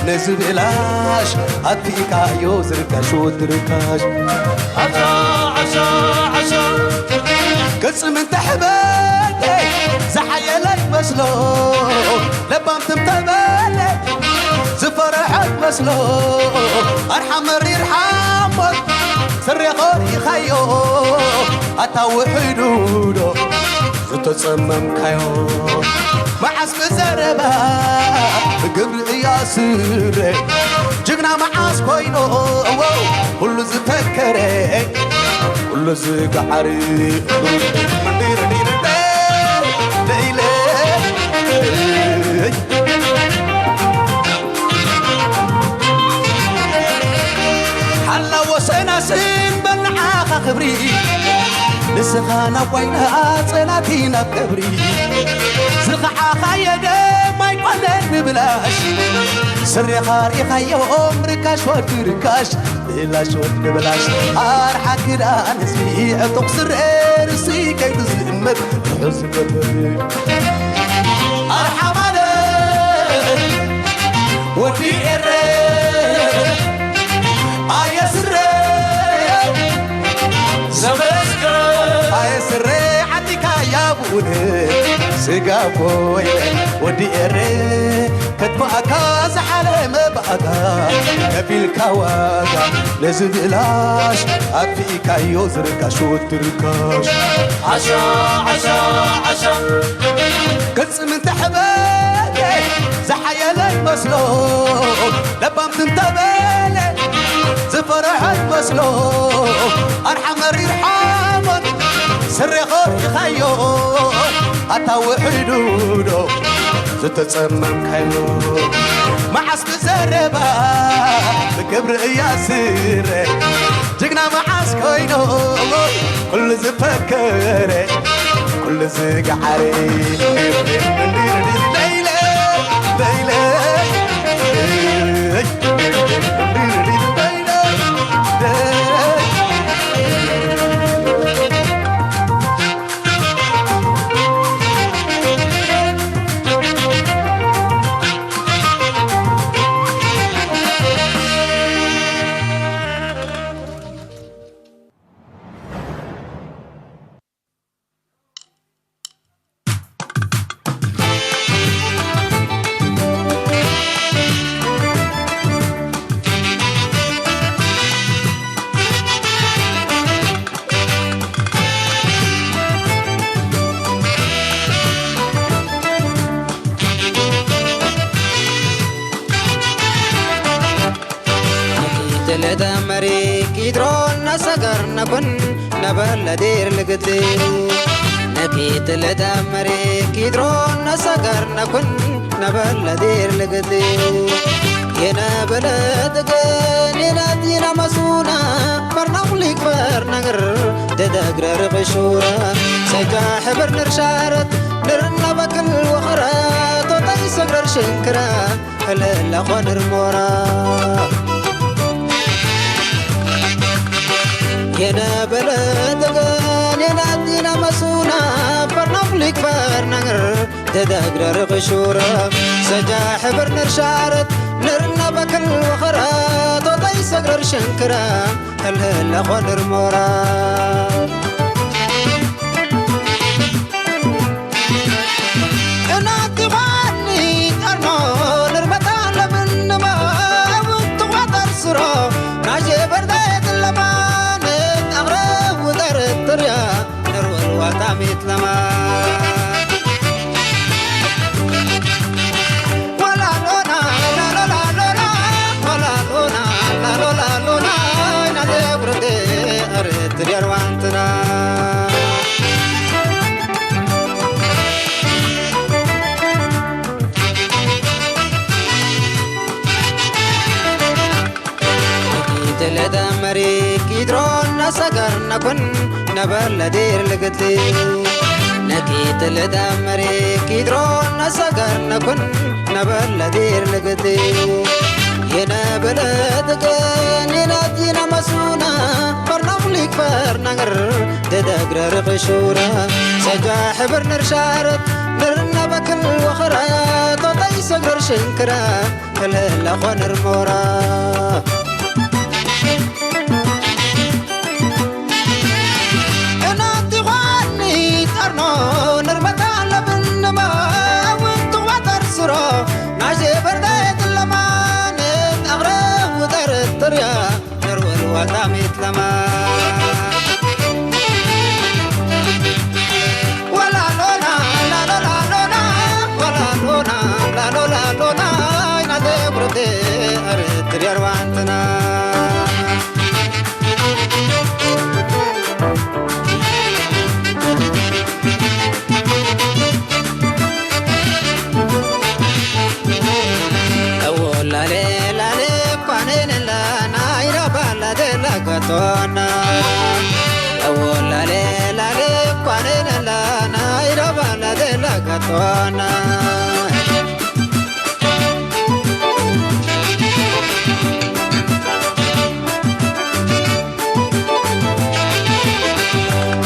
ነዚ ብላሽ ኣጥፊእካዮ ዝርካሽ ወዲ ርካሽ ዓሻ ዓሻ ዓሻ ቅጽም እንተ ሕበለ ዝሓየለ ይመስሎ ለባም ትም ተበለ ዝፈረሐት መስሎ ኣርሓ መሪር ሓሞት ስሬ ኾሪኻዮ ኣታ ውሒዱ ዶ ዝተጸመምካዮ መዓስ ብዘረባ ብግብሪ እያ ስረ ጅግና መዓስ ኮይኑ ኩሉ ዝፈከረ ኩሉ ዝገዓሪ ለይለ ሓላ ወሰና ስም በልዓኻ ክብሪ ንስኻ ናብ ዋይና ጸላቲ ናብ ቀብሪ ዝኸዓኻ የደም ኣይኮነን ንብላሽ ስሬኻ ርኢኻዮም ርካሽ ወዲ ርካሽ ብላሽ ወዲ ብላሽ ኣርሓ ክዳን ህዝቢ ዕጡቕ ስረ ርእሲ ከይዱ ዝእመት ርሑስ ዝገብር ኣርሓ ማለት ወዲ ኤረ ኣየ ስረ ዘመስገን ኣየ ስረ ዓዲካ ያብኡን ስጋ ኮይነ ወዲ ኤረ ከጥፋእካ ዝሓለመ ባእታ ከፊልካ ዋጋ ነዚ ብላሽ ኣጥፊእካዮ ዝርካሽ ወዲ ርካሽ ዓሻ ዓሻ ዓሻ ቅጽም እንተሕበለ ዝሓየለ ይመስሎ ለባም ትንተበለ ዝፈረሐ ይመስሎ ኣርሓ መሪር ሓሞት ስሬ ኾሪኻዮ ኣታ ውሒዱ ዶ ዝተጸመምካዮ መዓስ ብዘረባ ብክብሪ እያ ስረ ጅግና መዓስ ኮይኑ ኩሉ ዝፈከረ ኩሉ ዝገዓረ ለይለ ለይለ ለዳመሬ ኪድሮን ነሰገር ነኩን ነበለ ዴር ልግዴ። ነኪት ለዳመሬ ኪድሮን ነሰገር ነኩን ነበለ ዴር ልግዴ። የነበለ ጥገን የናቲና መሱና በርናም ሊክበር ነግር ደደግረ ርቕሹራ ሰጃ ሕብር ንርሻረት ንርና በክል ወኸራ ቶታይ ሰግረር ሽንክራ ለለኾንር ሞራ የነበለ ደገን የናዲና መሱና ፈርናፍሊክ ፈርናግር ደደግረር ቅሹረ ሰጃ ሕብር ንርሻረት ንርና በክል ወኸራ ቶታይ ሰግረር ሽንክራ ለለኾንር ሞራ እናትኻኒ ጠርኖ ንርመታ ለምንማ ውትዋ ጠርስሮ ናሼ በርዳየት ለማን ኣቕረቡ ጠርጥርያ ንርወልዋ ታሚት ለማ ወላሎና ላሎላሎና ወላሎና ላሎላሎና ናዘጉርቴ እርትርያርዋንትና ነኪትል ደመሪ ኪድሮን ነሰገር ነኩን ነበር ለዲር ልግቲ ነኪትል ደመሪ ኪድሮን ነሰገር ነኩን ነበር ለዲር ልግቲ የነበለ ጥቅን የናቲና መሱና ፈርናፍሊክ ፈርናግር ደደግረር ቕሹራ ሰጃ ሕብር ንርሻረት ንርና በክል ወኸራ ቶታይ ሰግረር ሽንክራ ክልለ ኾንር ሞራ እናቲ ዃኒ ጠርኖ ንርመታ ለብንማ እውን ትዋጠር ስሮ ናሼ በርዳየት ለማን ኣቕረቡ ጠርጥርያ ነርወል ዋጣሚት ለማ ወላሎና ላሎላሎና ወላሎና ላሎላሎና ኢናተ ቁርቴ እርትር የርዋንትና ላሌ ላሌ ኳኔንላ ናይራ ባላ ደላ ከቶና ላሌ ላሌ ኳኔንላ ናይራ ባላ ደላ ከቶና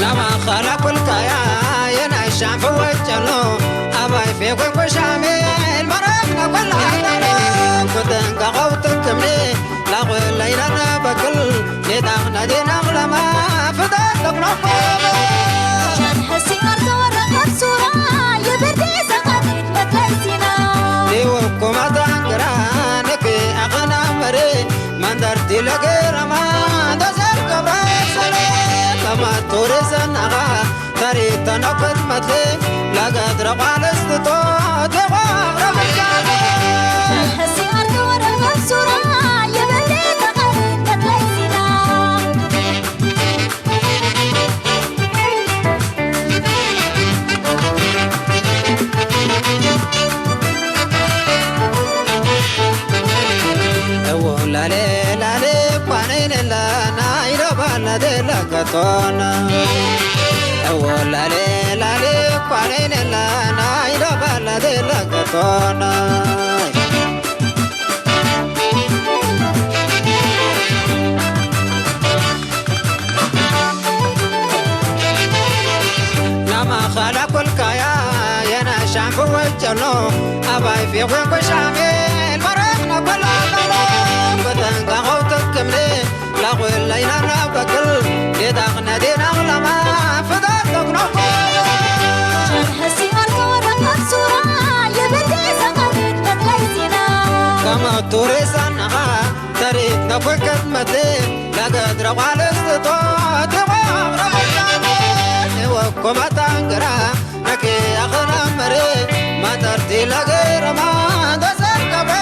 ናማኸላ ኩልካያ የናይ ሻንፈ ወጨሎ ኣባይ ፌጎ ኮሻሜል መረብ ነኮላ ኩተንቀኸው ትክምኔ ላኾለይና ነበክል ኔታኽና ዴናኽለማ ፍደት ለኩኖኮ ሸንሐሲ ኣርተወረቐት ሱራ የበርዴ ሰቐት መትለይሲና ዴወኩማ ዛንግራ ነክ ኣኸና መሬ መንደርቲ ለገረማ ደዘር ገብረ ሰለ ከማቶሬ ሰናኻ ተሪተኖ ክድመትሌ ለገድረ ቋለስትቶ ቴቋቕረ መጃለ ሕሲ ኣርገ ወረቐት ሱራ የበሌ ተቐሪት ተትለይሲና እዎ ላሌ ላሌ ኳነይነላ ናይዶ ባላ ደላ ከቶና እዎ ላሌ ላሌ ኳነይነላ ናይዶ ባላ ደላ ከቶና ናማኻላ ኮልካያ የናሻንኩ ወጨሎ ኣባይ ፊኹ ኮሻሜል መረኽና ኮላሎ በተንጋኸው ተክምኔ ላኹለይና ናበክል ጌታኽነ ዴና ኽላማ ፍዳር ተግኖ ሕሲ ኣርገ ወረቐት ሱራ የበዴ ሰቐሪት መትለይ ዜና ከመቱሬ ሰናኻ ተሪት ነኮከት መትሌ ለገድረ ቋለስትቶ ቴቆ ወኮ መታንግራ ነኪ ኣኸና መሬ ማጠርቲ ለገይረማ ደዘር ገብረ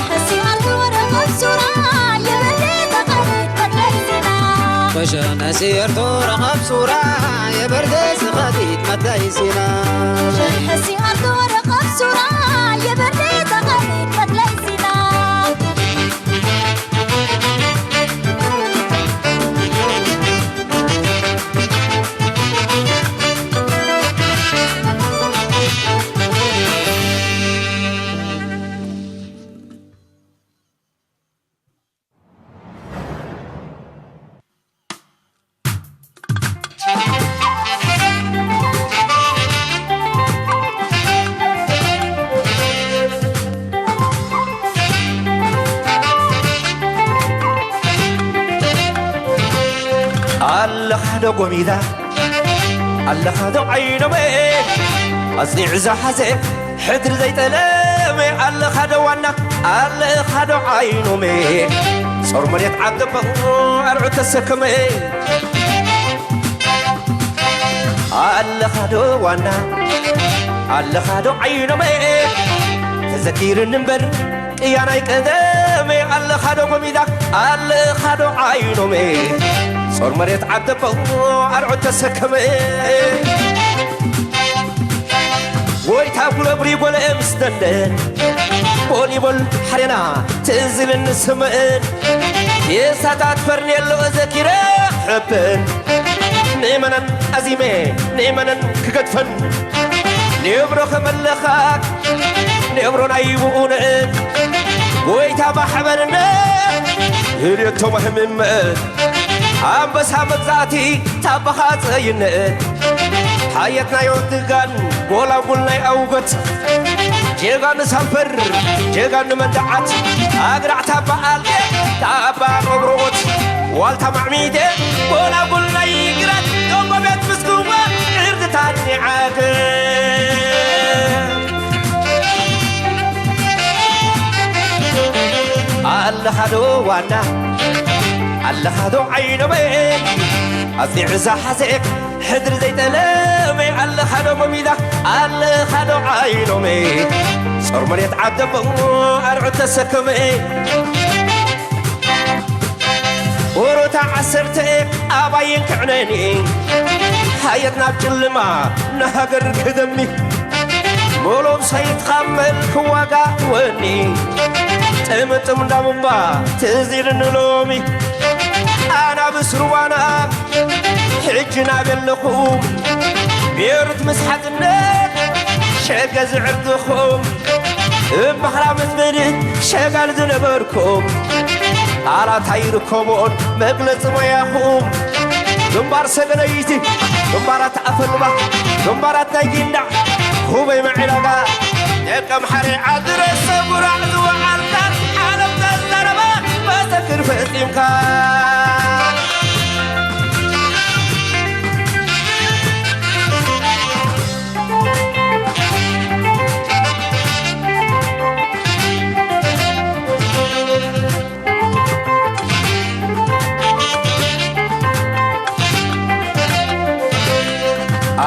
ሕሲ ኣርገ ወረቐት ሱራ ሲርቶ ረኸብ ሱራ የበርደ ስኸቲት መትለይ ሲና። ሸርሐ ሲርቶ ረኸብ ሱራ የበርደ ስኸቲት መትለይ ሲና። ኣለኻ ዶ ጎሚዛ ኣለኻ ዶ ዓይኖመ ኣጽኒዑ ዝሓዘ ሕድሪ ዘይጠለመ ኣለኻ ዶ ዋና ኣለኻ ዶ ዓይኖመ ጾር መሬት ዓደቦ ኣርዑ ተሰከመ ኣለኻ ዶ ዋና ኣለኻ ዶ ዓይኖመ ተዘኪርኒ እምበር ቅያናይ ቀደመ ኣለኻ ዶ ጎሚዳ ኣለኻ ዶ ዓይኖመ ጾር መሬት ዓደቦ ኣርዑ ተሰከመ ጎይታ ጉለብሪ ጎለኤ ምስ ደንደን ቦሊቦል ሓሬና ትእዝልን ስምእን የሳታት ፈርኔሎ ዘኪረ ሕብን ንእመነን ኣዚመ ንእመነን ክገድፈን ንብሮ ከመለኻት ንብሮ ናይ ብኡንእን ጎይታ ማሕበርነት ህልየቶ መህምምእን ኣንበሳ መግዛእቲ ታባኻ ጸይንእን ሓየት ናይ ወድጋን ጎላጉል ናይ ኣውገት ጀጋኑ ሳምፈር ጀጋኑ መዳዓት ኣግራዕ ታባ ኣልየ ታባ ቆብሮት ዋልታ ማዕሚደ ጎላጉል ናይ ግራት ዶንጎ ቤት ምስክዋ ዕርድታት ኒዓገ ኣለኻ ዶ ዋና ኣለኻ ዶ ዓይኖመ ኣጽኒዑ ዝሓዘ ሕድሪ ዘይጠለመ ኣለኻ ዶ ጎሚዳ ኣለኻ ዶ ዓይኖመ ጾር መሬት ዓደቦ ኣርዑ ተሰከመ ወሮታ ዓሰርተ ኣባይን ክዕነኒ ሓየት ናብ ጭልማ ንሃገር ክደሚ ሞሎም ሰይትኻመል ክዋጋ ወኒ ጥምጥም እንዳምባ ትእዚርኒ ሎሚ ኣና ብስርዋና ሕጂ ናበለኹም ቤሩት ምስ ሓትነት ሸገ ዝዕርድኹም እምባኽራ ምስ ምድር ሸጋል ዝነበርኩም ቃላት ኣይርከቦን መግለፂ ሞያኹም ግንባር ሰገነይቲ ግንባራት ኣፈልባ ግንባራት ናይ ጊንዳዕ ሁበይ መዒዳጋ ደቀም ሓረ ዓዲ ረሰ ጉራዕ ዝወዓልካ ዓለም ዘዛረባ መሰክር ፈፂምካ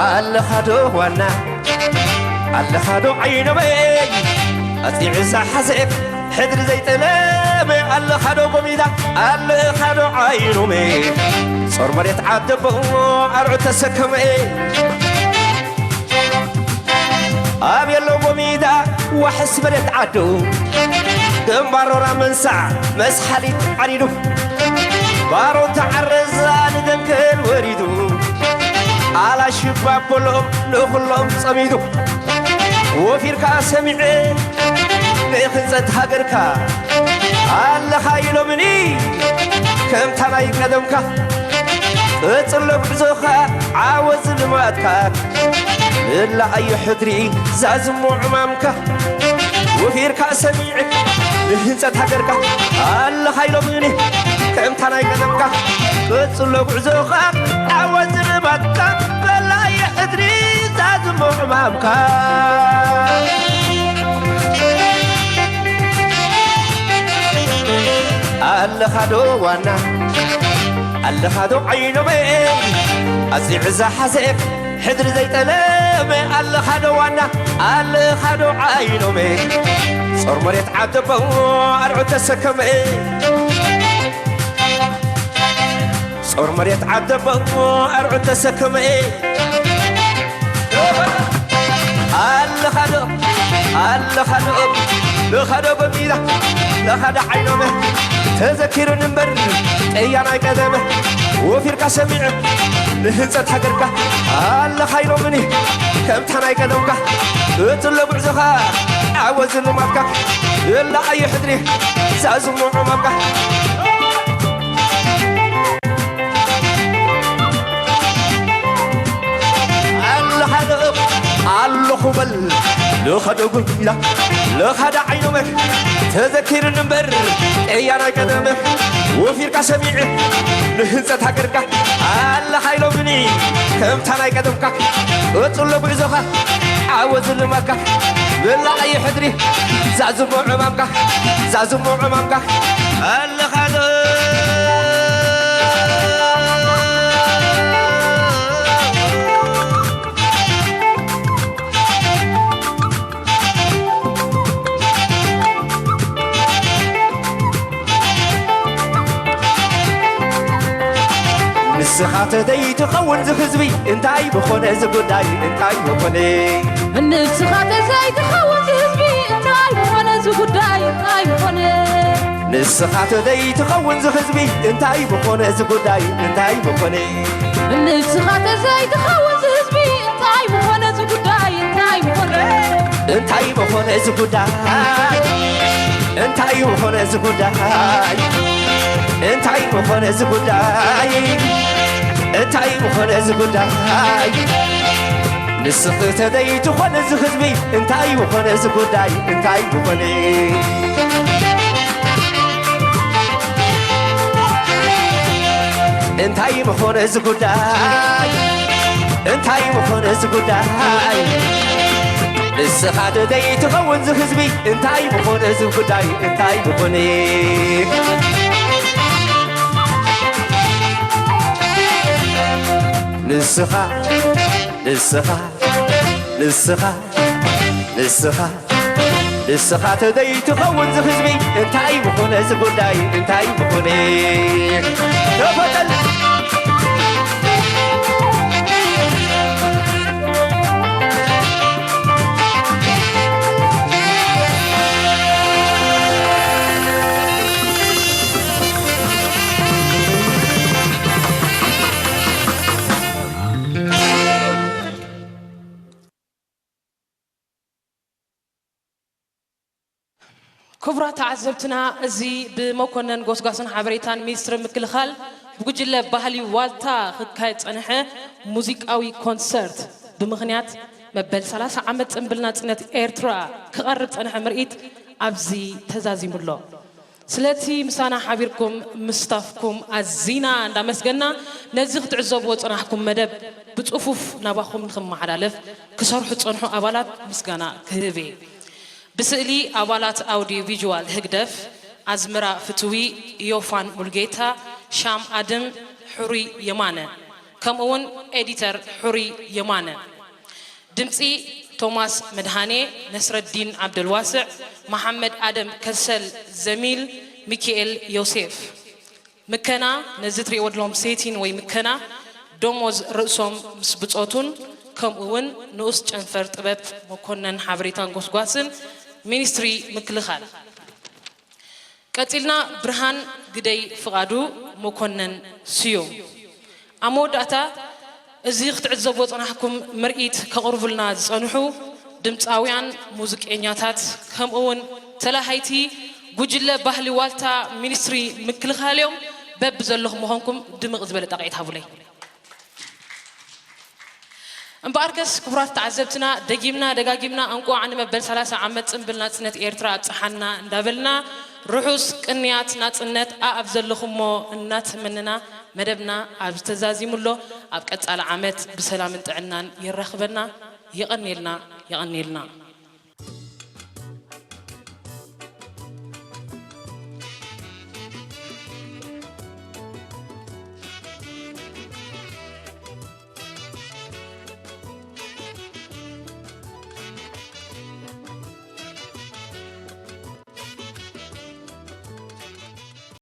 ኣለኻዶ ዋና ኣለኻዶ ዓይኖመይ ኣፂዑ ዝሓዘ ሕድሪ ዘይጠለመ ኣለኻዶ ጎሚዳ ኣለኻዶ ዓይኖመይ ጾር መሬት ዓደቦ ኣርዑ ተሰከመ ኣብ የሎ ጎሚዳ ዋሕስ መሬት ዓዱ ግንባሮራ መንሳዕ መስሓሊት ዓሪዱ ባሮ ተዓረዛ ንደንከል ወሪዱ ኣላ ሽባብ በሎም ንኹሎም ጸሚዱ ወፊርካ ሰሚዐ ንኽንጸት ሃገርካ ኣለኻ ኢሎምኒ ከምታ ናይ ቀደምካ ቀጽሎ ጉዕዞኻ ዓወት ዝልማትካ እላ ኣዮ ሕድሪ ዛዝሞ ዕማምካ ወፊርካ ሰሚዐ ንህንጸት ሃገርካ ኣለኻ ኢሎምኒ ከምታ ናይ ቀደምካ ቀጽሎ ጉዕዞኻ ዓወት ዝልማትካ በላ ኣዮ ሕድሪ ዛዝሞ ዕማምካ ኣለኻዶ ዋና ኣለኻዶ ዓይኖመ ኣዚዑ ዝሓዘ ሕድሪ ዘይጠለመ ኣለኻዶ ዋና ኣለኻዶ ዓይኖመ ጾር መሬት ዓደቦ ኣርዑ ተሰከመ ጾር መሬት ዓደቦ ኣርዑት ተሰክመ ኣለኻዶ ኣለኻዶ ለኻዶ ጎሚላ ለኻዶ ዓይኖመ ተዘኪሩን እምበር ቅያ ናይ ቀደመ ወፊርካ ሰሚዐ ንህንጸት ሃገርካ ኣለኻ ኢሎምኒ ከምታ ናይ ቀደምካ እትሎ ጉዕዞኻ ዓወት ዝልማትካ እላ ኣየ ሕድሪ ዛዝሞ ዕማምካ ኣለኻ ደቕ ኣለኹ በል ለኻዶ ጉያ ለኻዳ ዓይኖመ ተዘኪርኒ እምበር ቅያ ናይ ቀደመ ወፊርካ ሰሚዐ ንህንጸት ሃገርካ ኣለኻ ኢሎምኒ ከምታ ናይ ቀደምካ ቀጽሎ ጉዕዞኻ ዓወት ዝልማካ መላእ ሕድሪ ዛዝሞ ዕማምካ ዛዝሞ ዕማምካ ኣለኻ ዶ ንስኻ ተዘይትኸውን ዝህዝቢ እንታይ ብኾነ ዝጉዳይ እንታይ ብኾነ ንስኻ ተዘይትኸውን ዝህዝቢ እንታይ ብኾነ ዝጉዳይ እንታይ ብኾነ ንስኻ ተዘይትኸውን ዝህዝቢ እንታይ ብኾነ ዝጉዳይ እንታይ ብኾነ ንስኻ ተዘይትኸውን ዝህዝቢ እንታይ ብኾነ ዝጉዳይ እንታይ ብኾነ እንታይ ብኾነ ዝጉዳይ እንታይ ብኾነ ዝጉዳይ እንታይ ብኾነ ዝጉዳይ እንታይ ብኾነ ዝጉዳይ ንስኺ ተዘይትኾነ ዝህዝቢ እንታይ ብኾነ ዝጉዳይ እንታይ ብኾነ እንታይ ብኾነ ዝጉዳይ እንታይ ብኾነ ዝጉዳይ ንስኻ ተዘይትኸውን ዝህዝቢ እንታይ ብኾነ ዝጉዳይ እንታይ ብኾነ ንስኻ ንስኻ ንስኻ ንስኻ ንስኻ ተዘይትኸውን ዝህዝቢ እንታይ ብኾነ ዝጉዳይ እንታይ ብኾነ ተፈጠል ክቡራት ተዓዘብትና፣ እዚ ብመኮነን ጎስጓስን ሓበሬታን ሚኒስትሪ ምክልኻል ብጉጅለ ባህሊ ዋልታ ክካየድ ዝጸንሐ ሙዚቃዊ ኮንሰርት ብምኽንያት መበል ሰላሳ ዓመት ጽንብል ናጽነት ኤርትራ ክቐርብ ዝጸንሐ ምርኢት ኣብዚ ተዛዚሙ ኣሎ። ስለቲ ምሳና ሓቢርኩም ምስታፍኩም ኣዚና እንዳመስገና ነዚ ክትዕዘብዎ ዝጸናሕኩም መደብ ብጽፉፍ ናባኹም ንኽመሓላለፍ ክሰርሑ ዝጸንሑ ኣባላት ምስጋና ክህብ እየ። ብስእሊ ኣባላት ኣውድዮ ቪዥዋል ህግደፍ ኣዝመራ ፍትዊ፣ ዮፋን ሙልጌታ፣ ሻም ኣድም፣ ሕሩይ የማነ፣ ከምኡውን ኤዲተር ሕሩይ የማነ። ድምጺ ቶማስ መድሃኔ፣ ነስረዲን ዓብደልዋስዕ፣ መሓመድ ኣደም ከሰል፣ ዘሚል ሚኪኤል ዮሴፍ። ምከና ነዚ ትሪእዎ ዘለኹም ሴቲን ወይ ምከና ደሞዝ ርእሶም ምስ ብጾቱን ከምኡ እውን ንኡስ ጨንፈር ጥበብ መኮነን ሓበሬታን ጎስጓስን ሚኒስትሪ ምክልኻል። ቀጺልና ብርሃን ግደይ ፍቓዱ መኮነን ስዩም። ኣብ መወዳእታ እዚ ክትዕዘብዎ ዝጸናሕኩም ምርኢት ከቕርቡልና ዝጸንሑ ድምጻውያን፣ ሙዚቀኛታት ከምኡ እውን ተላሃይቲ ጉጅለ ባህሊ ዋልታ ሚኒስትሪ ምክልኻል እዮም። በብዘለኹም ምዃንኩም ድምቕ ዝበለ ጣቕዒት ሃቡለይ። እምበኣርከስ ክቡራት ተዓዘብትና ደጊምና ደጋጊምና እንቋዕ ንመበል ሰላሳ ዓመት ጽንብል ናጽነት ኤርትራ ኣብጽሓና እንዳበልና ርሑስ ቅንያት ናጽነት ኣኣብ ዘለኹሞ እናተመነና መደብና ኣብዚ ተዛዚሙ ኣሎ። ኣብ ቀጻሊ ዓመት ብሰላምን ጥዕናን የራኽበና። የቐንየልና የቐንየልና።